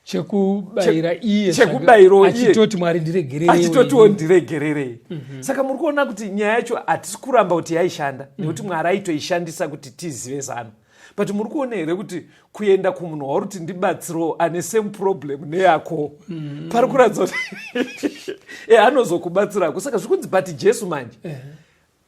chekubayira iye. Chekubayirawo iye. Achitoti, "Mwari, ndiregererei." Achitotiwo, "Ndiregererei." Saka muri kuona kuti nyaya yacho hatisi kuramba kuti yaishanda, nekuti Mwari aitoishandisa kuti tizive zano, but muri kuona here kuti kuenda kumunhu wauri kuti ndibatsirewo ane same problem neyako, pari kuratidza kuti anozokubatsirako. Saka zviri kunzi, but Jesu manje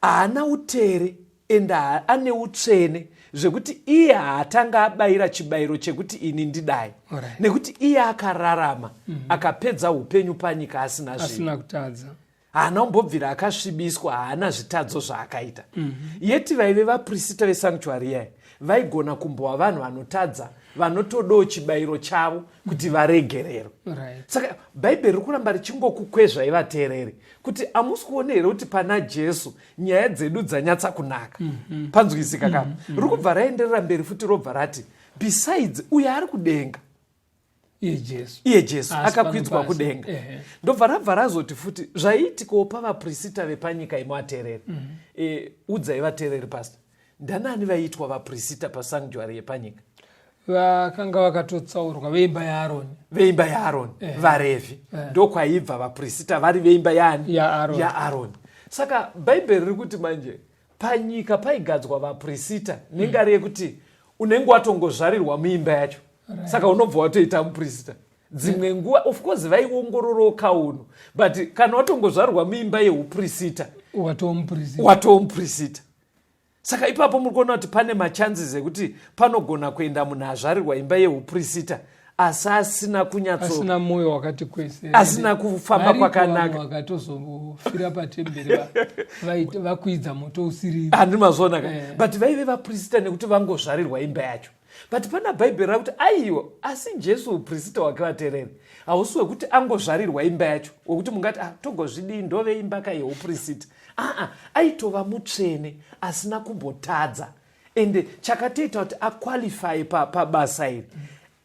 haana utere ende ane utsvene zvekuti iye haatanga abayira chibayiro chekuti ini ndidai, nekuti iye akararama akapedza upenyu panyika asina zvivi. Asina kutadza. Haana kumbobvira akasvibiswa, haana zvitadzo zvaakaita. Yeti vaive vaprisita vesanctuary iyaya vaigona kumbova vanhu vanotadza, vanotodawo chibayiro chavo kuti varegererwe. Saka Bhaibheri riri kuramba richingokukwezvai vateereri kuti hamusi kuona here kuti pana Jesu nyaya dzedu dzanyatsa kunaka? Panzwisika ka? Riri kubva raenderera mberi futi, robva rati besides uyo ari kudenga, iye Jesu, iye Jesu akakwidzwa kudenga. Ndobva rabva razoti futi zvaiitikawo pavaprisita vepanyika imo ateereri. Udzai vateereri, pastor, ndanani vaiitwa vaprisita pasanctuary yepanyika? Vakanga vakatotsaurwa veimba yaAroni. Veimba yaAroni, vaRevhi. Ndokwaibva vaprisita vari veimba yaani? YaAroni. Saka Bhaibheri riri kuti manje panyika paigadzwa vaprisita nengari yekuti unenge watongozvarirwa muimba yacho, saka unobva watoita muprista. Dzimwe nguva of course vaiongororawo kaunhu, but kana watongozvarwa muimba yeuprisita, watoo muprista. Saka ipapo muri kuona kuti pane machances ekuti panogona kuenda munhu azvarirwa imba yeuprisita asi asina kunyatso asina mwoyo wakati kwese, asina kufamba kwakanaka. Vakatozofira patemberi vakwidza moto usiri. Handi mazviona ka? But vaive vaprisita nekuti vangozvarirwa imba yacho. But pana Bhaibheri rakuti aiwa, asi Jesu uprisita hwake, vateereri, hausi wekuti angozvarirwa imba yacho, wekuti mungati, ah, togozvidii, ndove imba ka yeuprisita. Aa, aitova mutsvene asina kumbotadza, ende chakatoita kuti aqualify pabasa iri,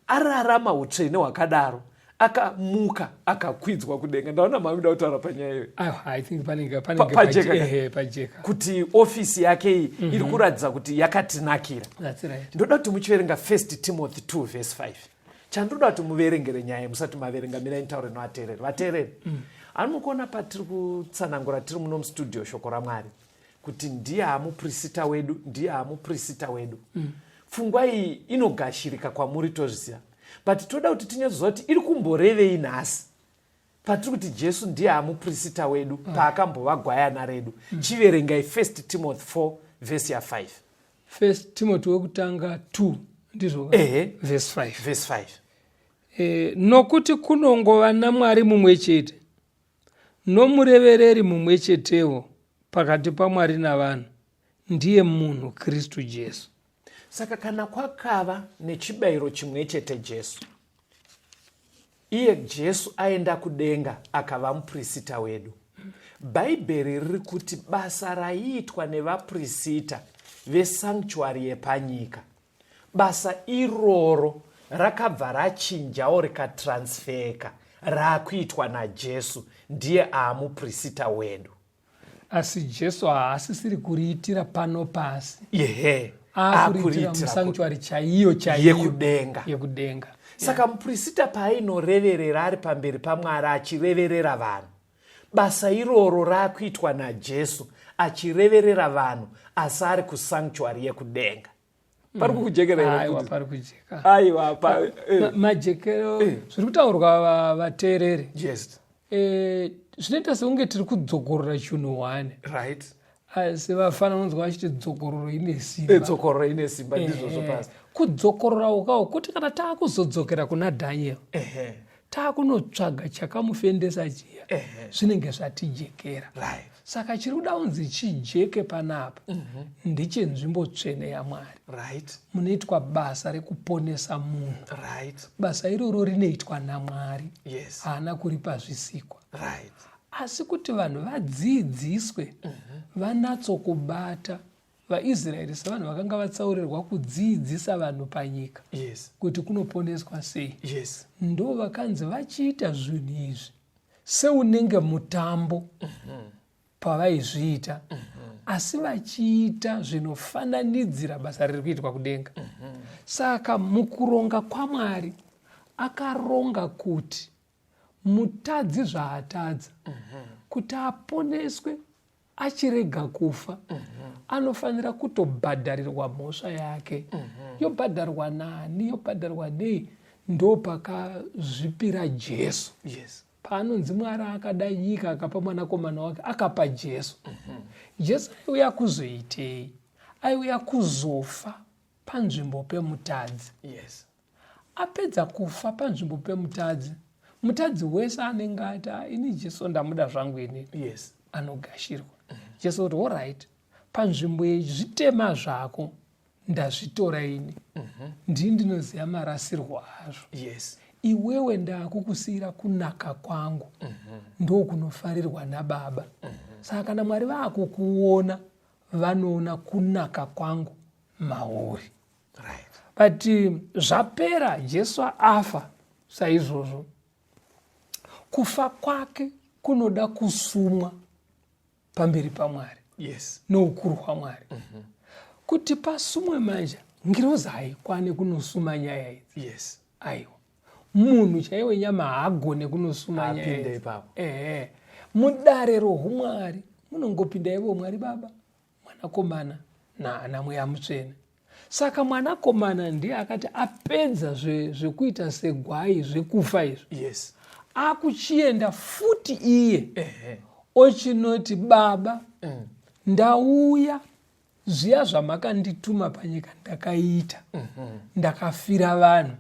ararama utsvene hwakadaro, akamuka akakwidzwa kudenga. Ndaona mamida kutaura panyaya iyoyo. I think panenge pajeka, pajeka. Kuti ofisi yake iyi iri kuratidza kuti yakatinakira. That's right. Ndoda kuti muchiverenga 1 Timothy 2 verse 5. Chandoda kuti muverengere nyaya, musati maverenga, mirai nditaure nevateereri. Vateereri, anomukuona patiri kutsanangura tiri muno mustudio shoko raMwari kuti ndiye amupurisita wedu, ndiye amupurisita wedu. Pfungwa iyi inogashirika kwamuri, tozviziva, but toda kuti tinyatsoziva kuti iri kumborevei nhasi patiri kuti Jesu ndiye amupurisita wedu paakambova gwayana redu. Chiverengai 1 Timothy 4 vhesi ya5. First Timothy wekutanga 2, ndizvo? Ehe. Verse 5. Vhesi 5. Nokuti kunongova naMwari mumwe chete, nomurevereri mumwe chetewo pakati paMwari navanhu, ndiye munhu Kristu Jesu. Saka kana kwakava nechibayiro chimwe chete, Jesu, iye Jesu aenda kudenga akava mupurisita wedu, Bhaibheri riri kuti basa raiitwa nevapurisita vesanctuary yepanyika, basa iroro rakabva rachinjawo, rikatransfeka, raakuitwa naJesu, ndiye aamupurisita wedu. Asi Jesu haasisiri kuriitira pano pasi. Akuriitira musanctuary chaiyo chaiyo. Yekudenga. Yekudenga. Saka mupurisita paainoreverera ari pamberi paMwari achireverera vanhu, basa iroro raakuitwa naJesu achireverera vanhu asi ari kusanctuary yekudenga. Pari kukujekera? Aiwa, pari kujeka. Aiwa. Majekero zviri kutaurwa, vateereri, zvinoita sekunge tiri kudzokorora chinhu one. Asi vafana unonzwa vachiti dzokororo ine simba. Dzokororo ine simba, ndizvozvo pasi. Kudzokorora ukawo kuti kana taakuzodzokera kuna Daniel, taakunotsvaga chakamufendesa chiya, zvinenge zvatijekera. Saka chiri kuda kunzi chijeke panapa ndechenzvimbo tsvene yaMwari munoitwa basa rekuponesa munhu. Basa iroro rinoitwa naMwari, haana kuripa zvisikwa. Asi kuti vanhu vadzidziswe, vanatsokubata, vaIsraeri sevanhu vakanga vatsaurirwa kudzidzisa vanhu panyika kuti kunoponeswa sei, ndo vakanzi vachiita zvinhu izvi seunenge mutambo pavaizviita, asi vachiita zvinofananidzira basa riri kuitwa kudenga. Saka mukuronga kwaMwari akaronga kuti mutadzi zvaatadza, kuti aponeswe achirega kufa, anofanira kutobhadharirwa mhosva yake. Yobhadharwa nani? Yobhadharwa nei? Ndo pakazvipira Jesu. Paanonzi Mwari akada nyika akapa mwanakomana wake, akapa Jesu. Jesu aiuya kuzoitei? Aiuya kuzofa panzvimbo pemutadzi. Apedza kufa panzvimbo pemutadzi, Mutadzi wese anenge ati ah, ini Jesu ndamuda zvangu inini, anogashirwa. Jesu kuti orit, panzvimbo yezvitema zvako ndazvitora ini. Ndini ndinoziva marasirwo azvo. Iwewe ndakukusiyira kunaka kwangu. Ndokunofarirwa nababa. Saka kana Mwari vakukuona, vanoona kunaka kwangu mauri. But zvapera, Jesu afa saizvozvo, kufa kwake kunoda kusumwa pamberi paMwari noukuru hwaMwari. Kuti pasumwe manje, ngirozi haikwane kunosuma nyaya idzi. Aiwa, munhu chaiye wenyama haagone kunosuma nyaya idzi. Ehe, mudare rohumwari munongopinda ivo Mwari Baba, Mwanakomana naMweya Mutsvene. Saka Mwanakomana ndiye akati apedza zvekuita segwai zvekufa izvi, akuchienda futi iye ochinoti, Baba, ndauya, zviya zvamakandituma panyika ndakaita, ndakafira vanhu.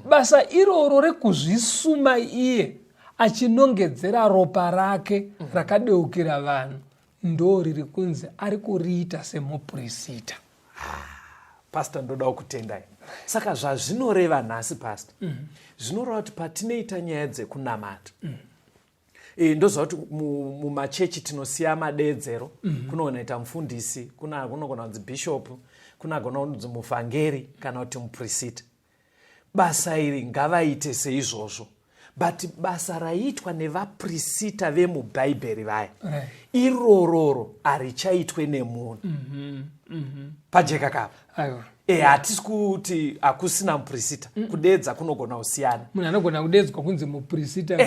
Basa iroro rekuzvisuma iye achinongedzera ropa rake rakadeukira vanhu, ndo riri kunzi ari kuriita semupurisita. Pastor, ndoda kukutendai. Saka zvazvinoreva nhasi, Pastor, zvinoreva kuti patinoita nyaya dzekunamata, ndoziva kuti mumachechi tinosiya madeedzero. Kunogona kuita mufundisi, kunogona kunzi bishop, kunogona kunzi muvhangeri kana kuti mupurisita. Basa iri ngavaite seizvozvo, but basa raiitwa nevapurisita vemubhaibheri vaya, irororo harichaitwe nemunhu. Pajeka kapa? Hatisi kuti hakusina mupurisita. Kudeedza kunogona kusiyana. Munhu anogona kudeedzwa kunzi mupurisita,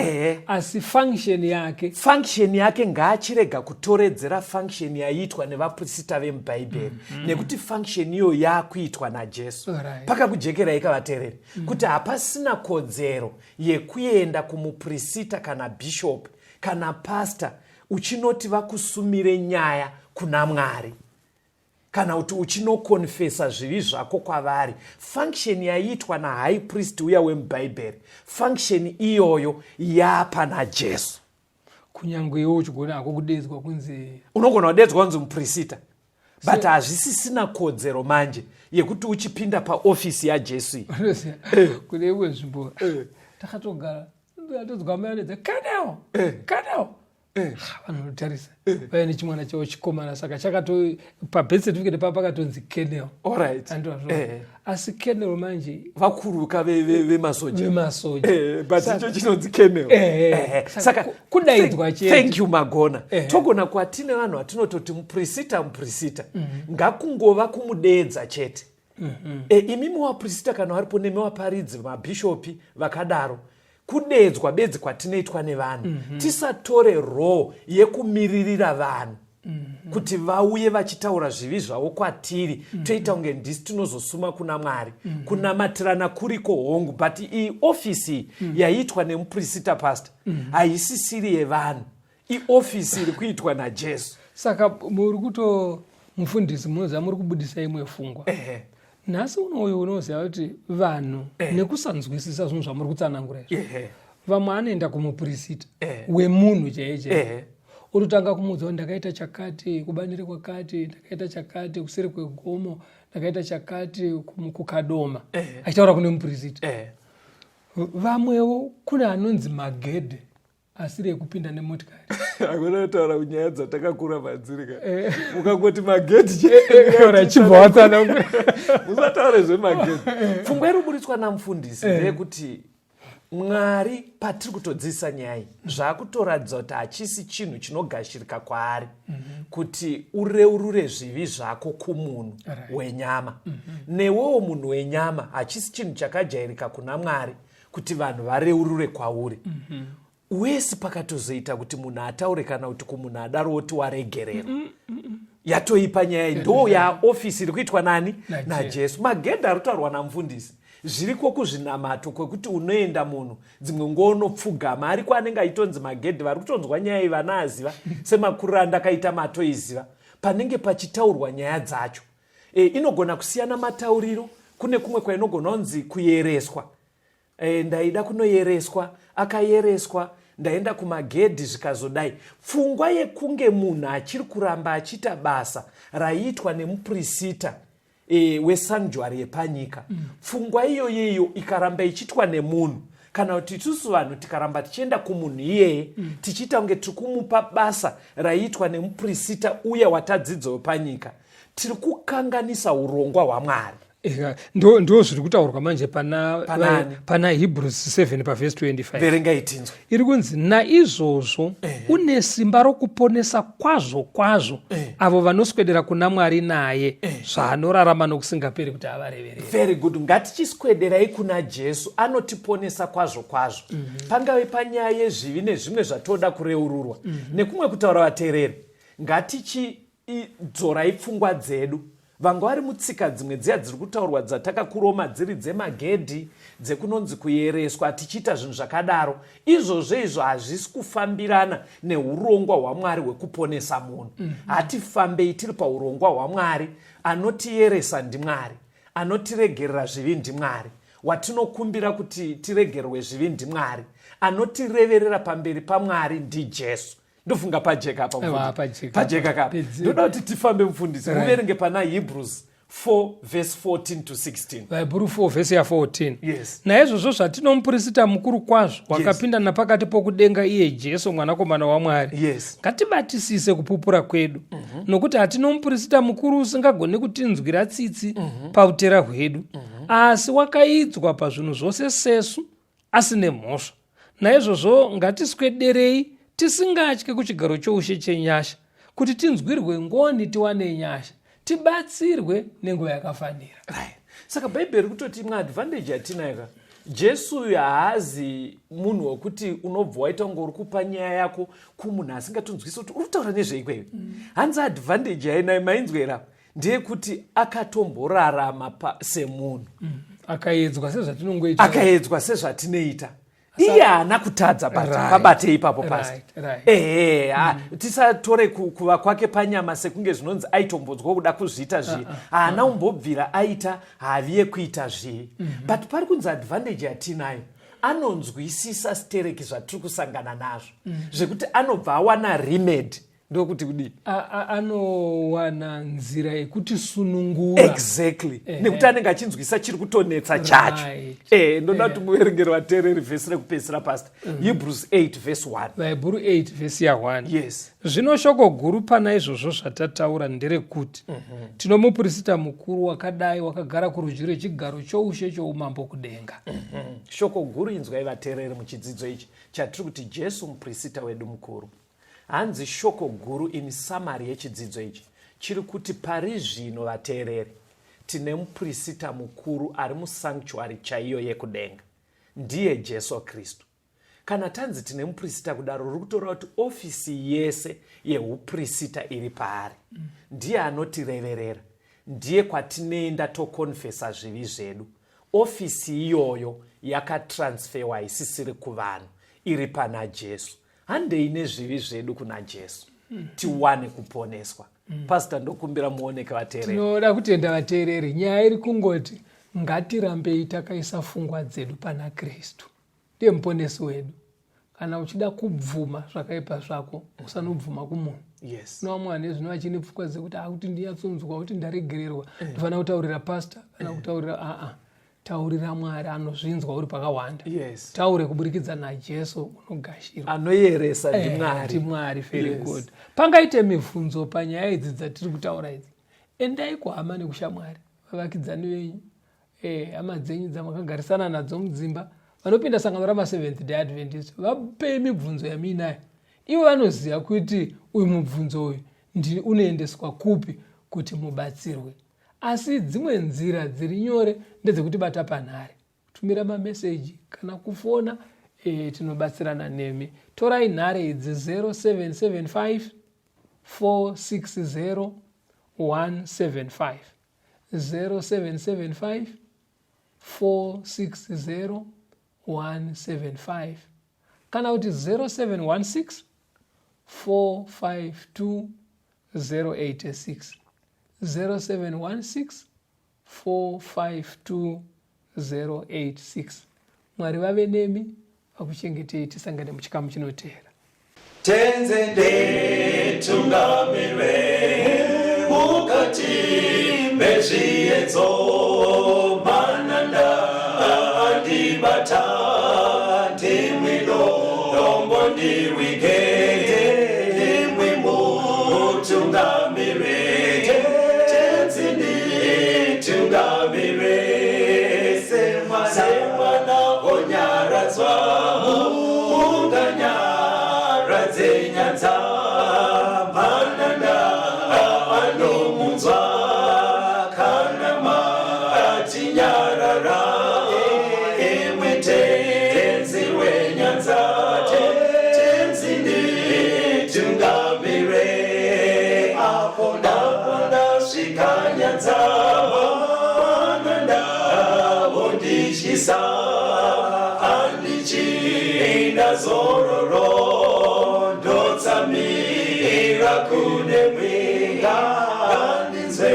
asi function yake, function yake ngaachirega kutoredzera function yaiitwa nevapurisita vemubhaibheri, nekuti function iyo yakuitwa naJesu. Pakakujekerai kavateereri kuti hapasina kodzero yekuenda kumupurisita kana bishop kana pastor uchinoti vakusumire nyaya kuna Mwari, kana kuti uchinokonfesa zvivi zvako kwavari. Function yaiitwa nahigh priest uya wemubhaibheri, function iyoyo yapa naJesu. Kunyange iwe uchigona hako kudeedzwa kunzi, Unogona kudeedzwa kunzi mupurisita, but hazvisisina kodzero manje yekuti uchipinda paofisi yaJesu iyi. Unoziva, kune imwe nzvimbo takatogara, atodzwa mai anedza, "Colonel, Colonel." Vanhu vanotarisa, vaive nechimwana chavo chikomana, saka chakato pabirth certificate pava pakatonzi Colonel. Andizvo? Asi Colonel manje, Vakuruka vemasoja. Vemasoja. But icho chinonzi Colonel. Saka kudaidzwa chete. Thank you, magona. Togona kwatine vanhu vatinototi mupurisita, mupurisita, ngakungova kumudeedza chete. Imi muvapurisita kana varipo, nemi vaparidzi, mabhishopi vakadaro, kudeedzwa bedzi kwatinoitwa nevanhu. Tisatore role yekumiririra vanhu kuti vauye vachitaura zvivi zvavo kwatiri, toita kunge ndisi tinozosuma kuna Mwari. Kunamatirana kuriko, hongu, but iyi ofisi yaiitwa nemupurisita, pastor, haisisiri yevanhu, iofisi iri kuitwa naJesu. Saka muri kuto, mufundisi, munoziva muri kubudisa imwe fungwa. Nhasi unoyu unoziva kuti vanhu nekusanzwisisa zvinhu zvamuri kutsanangura izvi, vamwe anoenda kumupurisita wemunhu chaiye chaiye, ototanga kumuudza kuti ndakaita chakati kubanire kwakati, ndakaita chakati kuseri kwegomo, ndakaita chakati kuKadoma, achitaura kune mupurisita. Vamwewo kune anonzi magedhe asiri ekupinda nemotikari. Hakuna kutaura kunyaya dzatakakura madziri ka. Ukangoti magedhi, Ora, chibva watsanangura. Musataure zvemagedhi. Pfungwa iri kuburitswa namufundisi ndeyekuti Mwari patiri kutodzidzisa nyaya iyi, zvaakutoratidza kuti hachisi chinhu chinogashirika kwaari kuti ureurure zvivi zvako kumunhu wenyama. Newewo munhu wenyama, hachisi chinhu chakajairika kuna Mwari kuti vanhu vareurure kwauri. Wese pakatozoita kuti munhu ataure kana kuti kumunhu adaro woti waregererwa, yatoipa nyaya iyi. Ndo yaofisi iri kuitwa nani? NaJesu. Magedhi ari kutaurwa namufundisi zviriko kuzvinamato kwekuti unoenda munhu dzimwe nguva unopfugama, ariko anenge aitonzi magedhi. Vari kutonzwa nyaya iyi vanaaziva semakuriro andakaita, matoiziva panenge pachitaurwa nyaya dzacho. Inogona kusiyana matauriro, kune kumwe kwainogona kunzi kuyereswa. E, ndaida kunoyereswa, akayereswa, ndaenda kumagedhi zvikazodai. Pfungwa yekunge munhu achiri kuramba achiita basa raiitwa nemupurisita e, wesanctuary yepanyika, pfungwa iyoyo iyo ikaramba ichiitwa nemunhu, kana kuti isusu vanhu tikaramba tichienda kumunhu iyeye, tichiita kunge tiri kumupa basa raiitwa nemupurisita uya watadzidza wepanyika, tiri kukanganisa urongwa hwaMwari. Ndo zviri kutaurwa manje pana Panani? Pana Hebrews 7 pavhesi 25. Verengai tinzwe. Iri kunzi, "Naizvozvo une simba rokuponesa kwazvo kwazvo avo vanoswedera kuna Mwari naye, zvaanorarama nokusingaperi kuti avareverere." Very good. Ngatichiswederai kuna Jesu, anotiponesa kwazvo kwazvo, pangave panyaya yezvivi nezvimwe zvatoda kureururwa. Nekumwe kutaura, vateereri, ngatichidzorai pfungwa dzedu. Vanga vari mutsika dzimwe dziya dziri kutaurwa dzatakakuroma, dziri dzemagedhi, dzekunonzi kuyereswa, tichiita zvinhu zvakadaro izvozvo, izvo hazvisi kufambirana neurongwa hwaMwari hwekuponesa munhu. Hatifambei tiri paurongwa hwaMwari. Anotiyeresa ndiMwari, anotiregerera zvivi ndiMwari, watinokumbira kuti tiregererwe zvivi ndiMwari, anotireverera pamberi paMwari ndiJesu. Ndofunga pajeka apa. Aiwa, mufundisi. Pajeka. Pajeka kapa. Ndoda kuti tifambe, mufundisi. Muverenge pana Hebrews 4 verse 14 to 16. Vahebhuru 4 vhesi ya14. Yes. "Naizvozvo zvatinomupurisita mukuru kwazvo wakapinda napakati pokudenga, iye Jesu mwanakomana waMwari, ngatibatisise kupupura kwedu, nokuti hatinomupurisita mukuru usingagoni kutinzwira tsitsi pautera hwedu, asi wakaidzwa pazvinhu zvose sesu, asine mhosva. Naizvozvo ngatiswederei tisingatyi kuchigaro choushe chenyasha, kuti tinzwirwe ngoni, tiwane nyasha, tibatsirwe nenguva yakafanira." Right. Saka Bhaibheri kutoti imwe advantage yatinayo ka, Jesu uyu haazi munhu wekuti unobva waita kunge uri kupa nyaya yako kumunhu asingatonzwisi kuti uri kutaura nezveikweyo. Hanzi advantage yainayo, mainzwera, ndeyekuti akatomborarama semunhu. Akaedzwa sezvatinongoita. Akaedzwa sezvatinoita, iye haana kutadza, but pabate ipapo pasi. Ehe, tisatore kuva kwake panyama sekunge zvinonzi aitombodzwa kuda kuzviita zvivi. Haana kumbobvira aita havi yekuita zvivi, but pari kunzi advantage yatinayo, anonzwisisa stereki zvatiri kusangana nazvo, zvekuti anobva awana remedy. Ndokuti kudii? Anowana nzira yekutisunungura. Exactly. Nekuti anenge achinzwisa chiri kutonetsa chacho. Ndoda kuti muverengere vateereri vhesi rekupedzisira, pastor. Hebrews 8 verse 1. Vahebhuru 8 vhesi ya1. Yes. "Zvino shoko guru pana izvozvo zvatataura nderekuti tinomupurisita mukuru wakadai, wakagara kurudyi rwechigaro choushe choumambo kudenga." Shoko guru, inzwai vateereri, muchidzidzo ichi chatiri kuti Jesu mupurisita wedu mukuru. Hanzi shoko guru, in summary yechidzidzo ichi, chiri kuti pari zvino, vateereri, tine mupurisita mukuru ari musanctuary chaiyo yekudenga, ndiye Jesu Kristu. Kana tanzi tine mupurisita kudaro, ruri kutora kuti ofisi yese yeupurisita iri paari. Ndiye anotireverera, ndiye kwatinoenda tokonfesa zvivi zvedu. Ofisi iyoyo yakatransferwa, haisisiri kuvanhu, iri pana Jesu. Handei nezvivi zvedu kuna Jesu, tiwane kuponeswa. Pastor, ndokumbira muoneke vateereri. Tinoda kutenda vateereri. Nyaya iri kungoti ngatirambei takaisa pfungwa dzedu pana Kristu, ndiye muponesi wedu. Kana uchida kubvuma zvakaipa zvako, usanobvuma kumunhu. No, vamwe vanhu zvino vachine pfungwa dzekuti akuti ndinyatsonzwa kuti ndaregererwa, ndofanira kutaurira pastor kana kutaurira aa. Taurira Mwari, anozvinzwa uri pakawanda. Taure kuburikidza naJesu, unogashirwa. Anoyeresa ndiMwari. NdiMwari, very good. Pangaite mibvunzo panyaya idzi dzatiri kutaura idzi, endai kuhama nekushamwari, vavakidzani venyu, hama dzenyu dzamakagarisana nadzo mudzimba, vanopinda sangano ramaSeventh Day Adventist. Vapei mibvunzo yamuinayo. Ivo vanoziva kuti uyu mubvunzo uyu unoendeswa kupi kuti mubatsirwe. Asi dzimwe nzira dziri nyore ndedzekuti bata panhare, kutumira mameseji kana kufona. Tinobatsirana nemi. Torai nhare idzi: 0775 460 175, 0775 460 175, kana kuti 0716 452 086, 0716 452 086. Mwari vave nemi vakuchengetei tisangane muchikamu chinoteera. Tenze nditungamire mukati mezviedzo mananda andibata ndimwi dombo ndiwige ndimwi mutungamire Tenzi nditungamire semwana onyaradzwa munganyaradze nyadza mananda anomunzwa kana matinyarara imwe tenzi wenyanza tenzi nditungamire apo ndasvika nyanza mananda vondityisa handichina zororo ndotsamira kune mwenga ngandinzwe.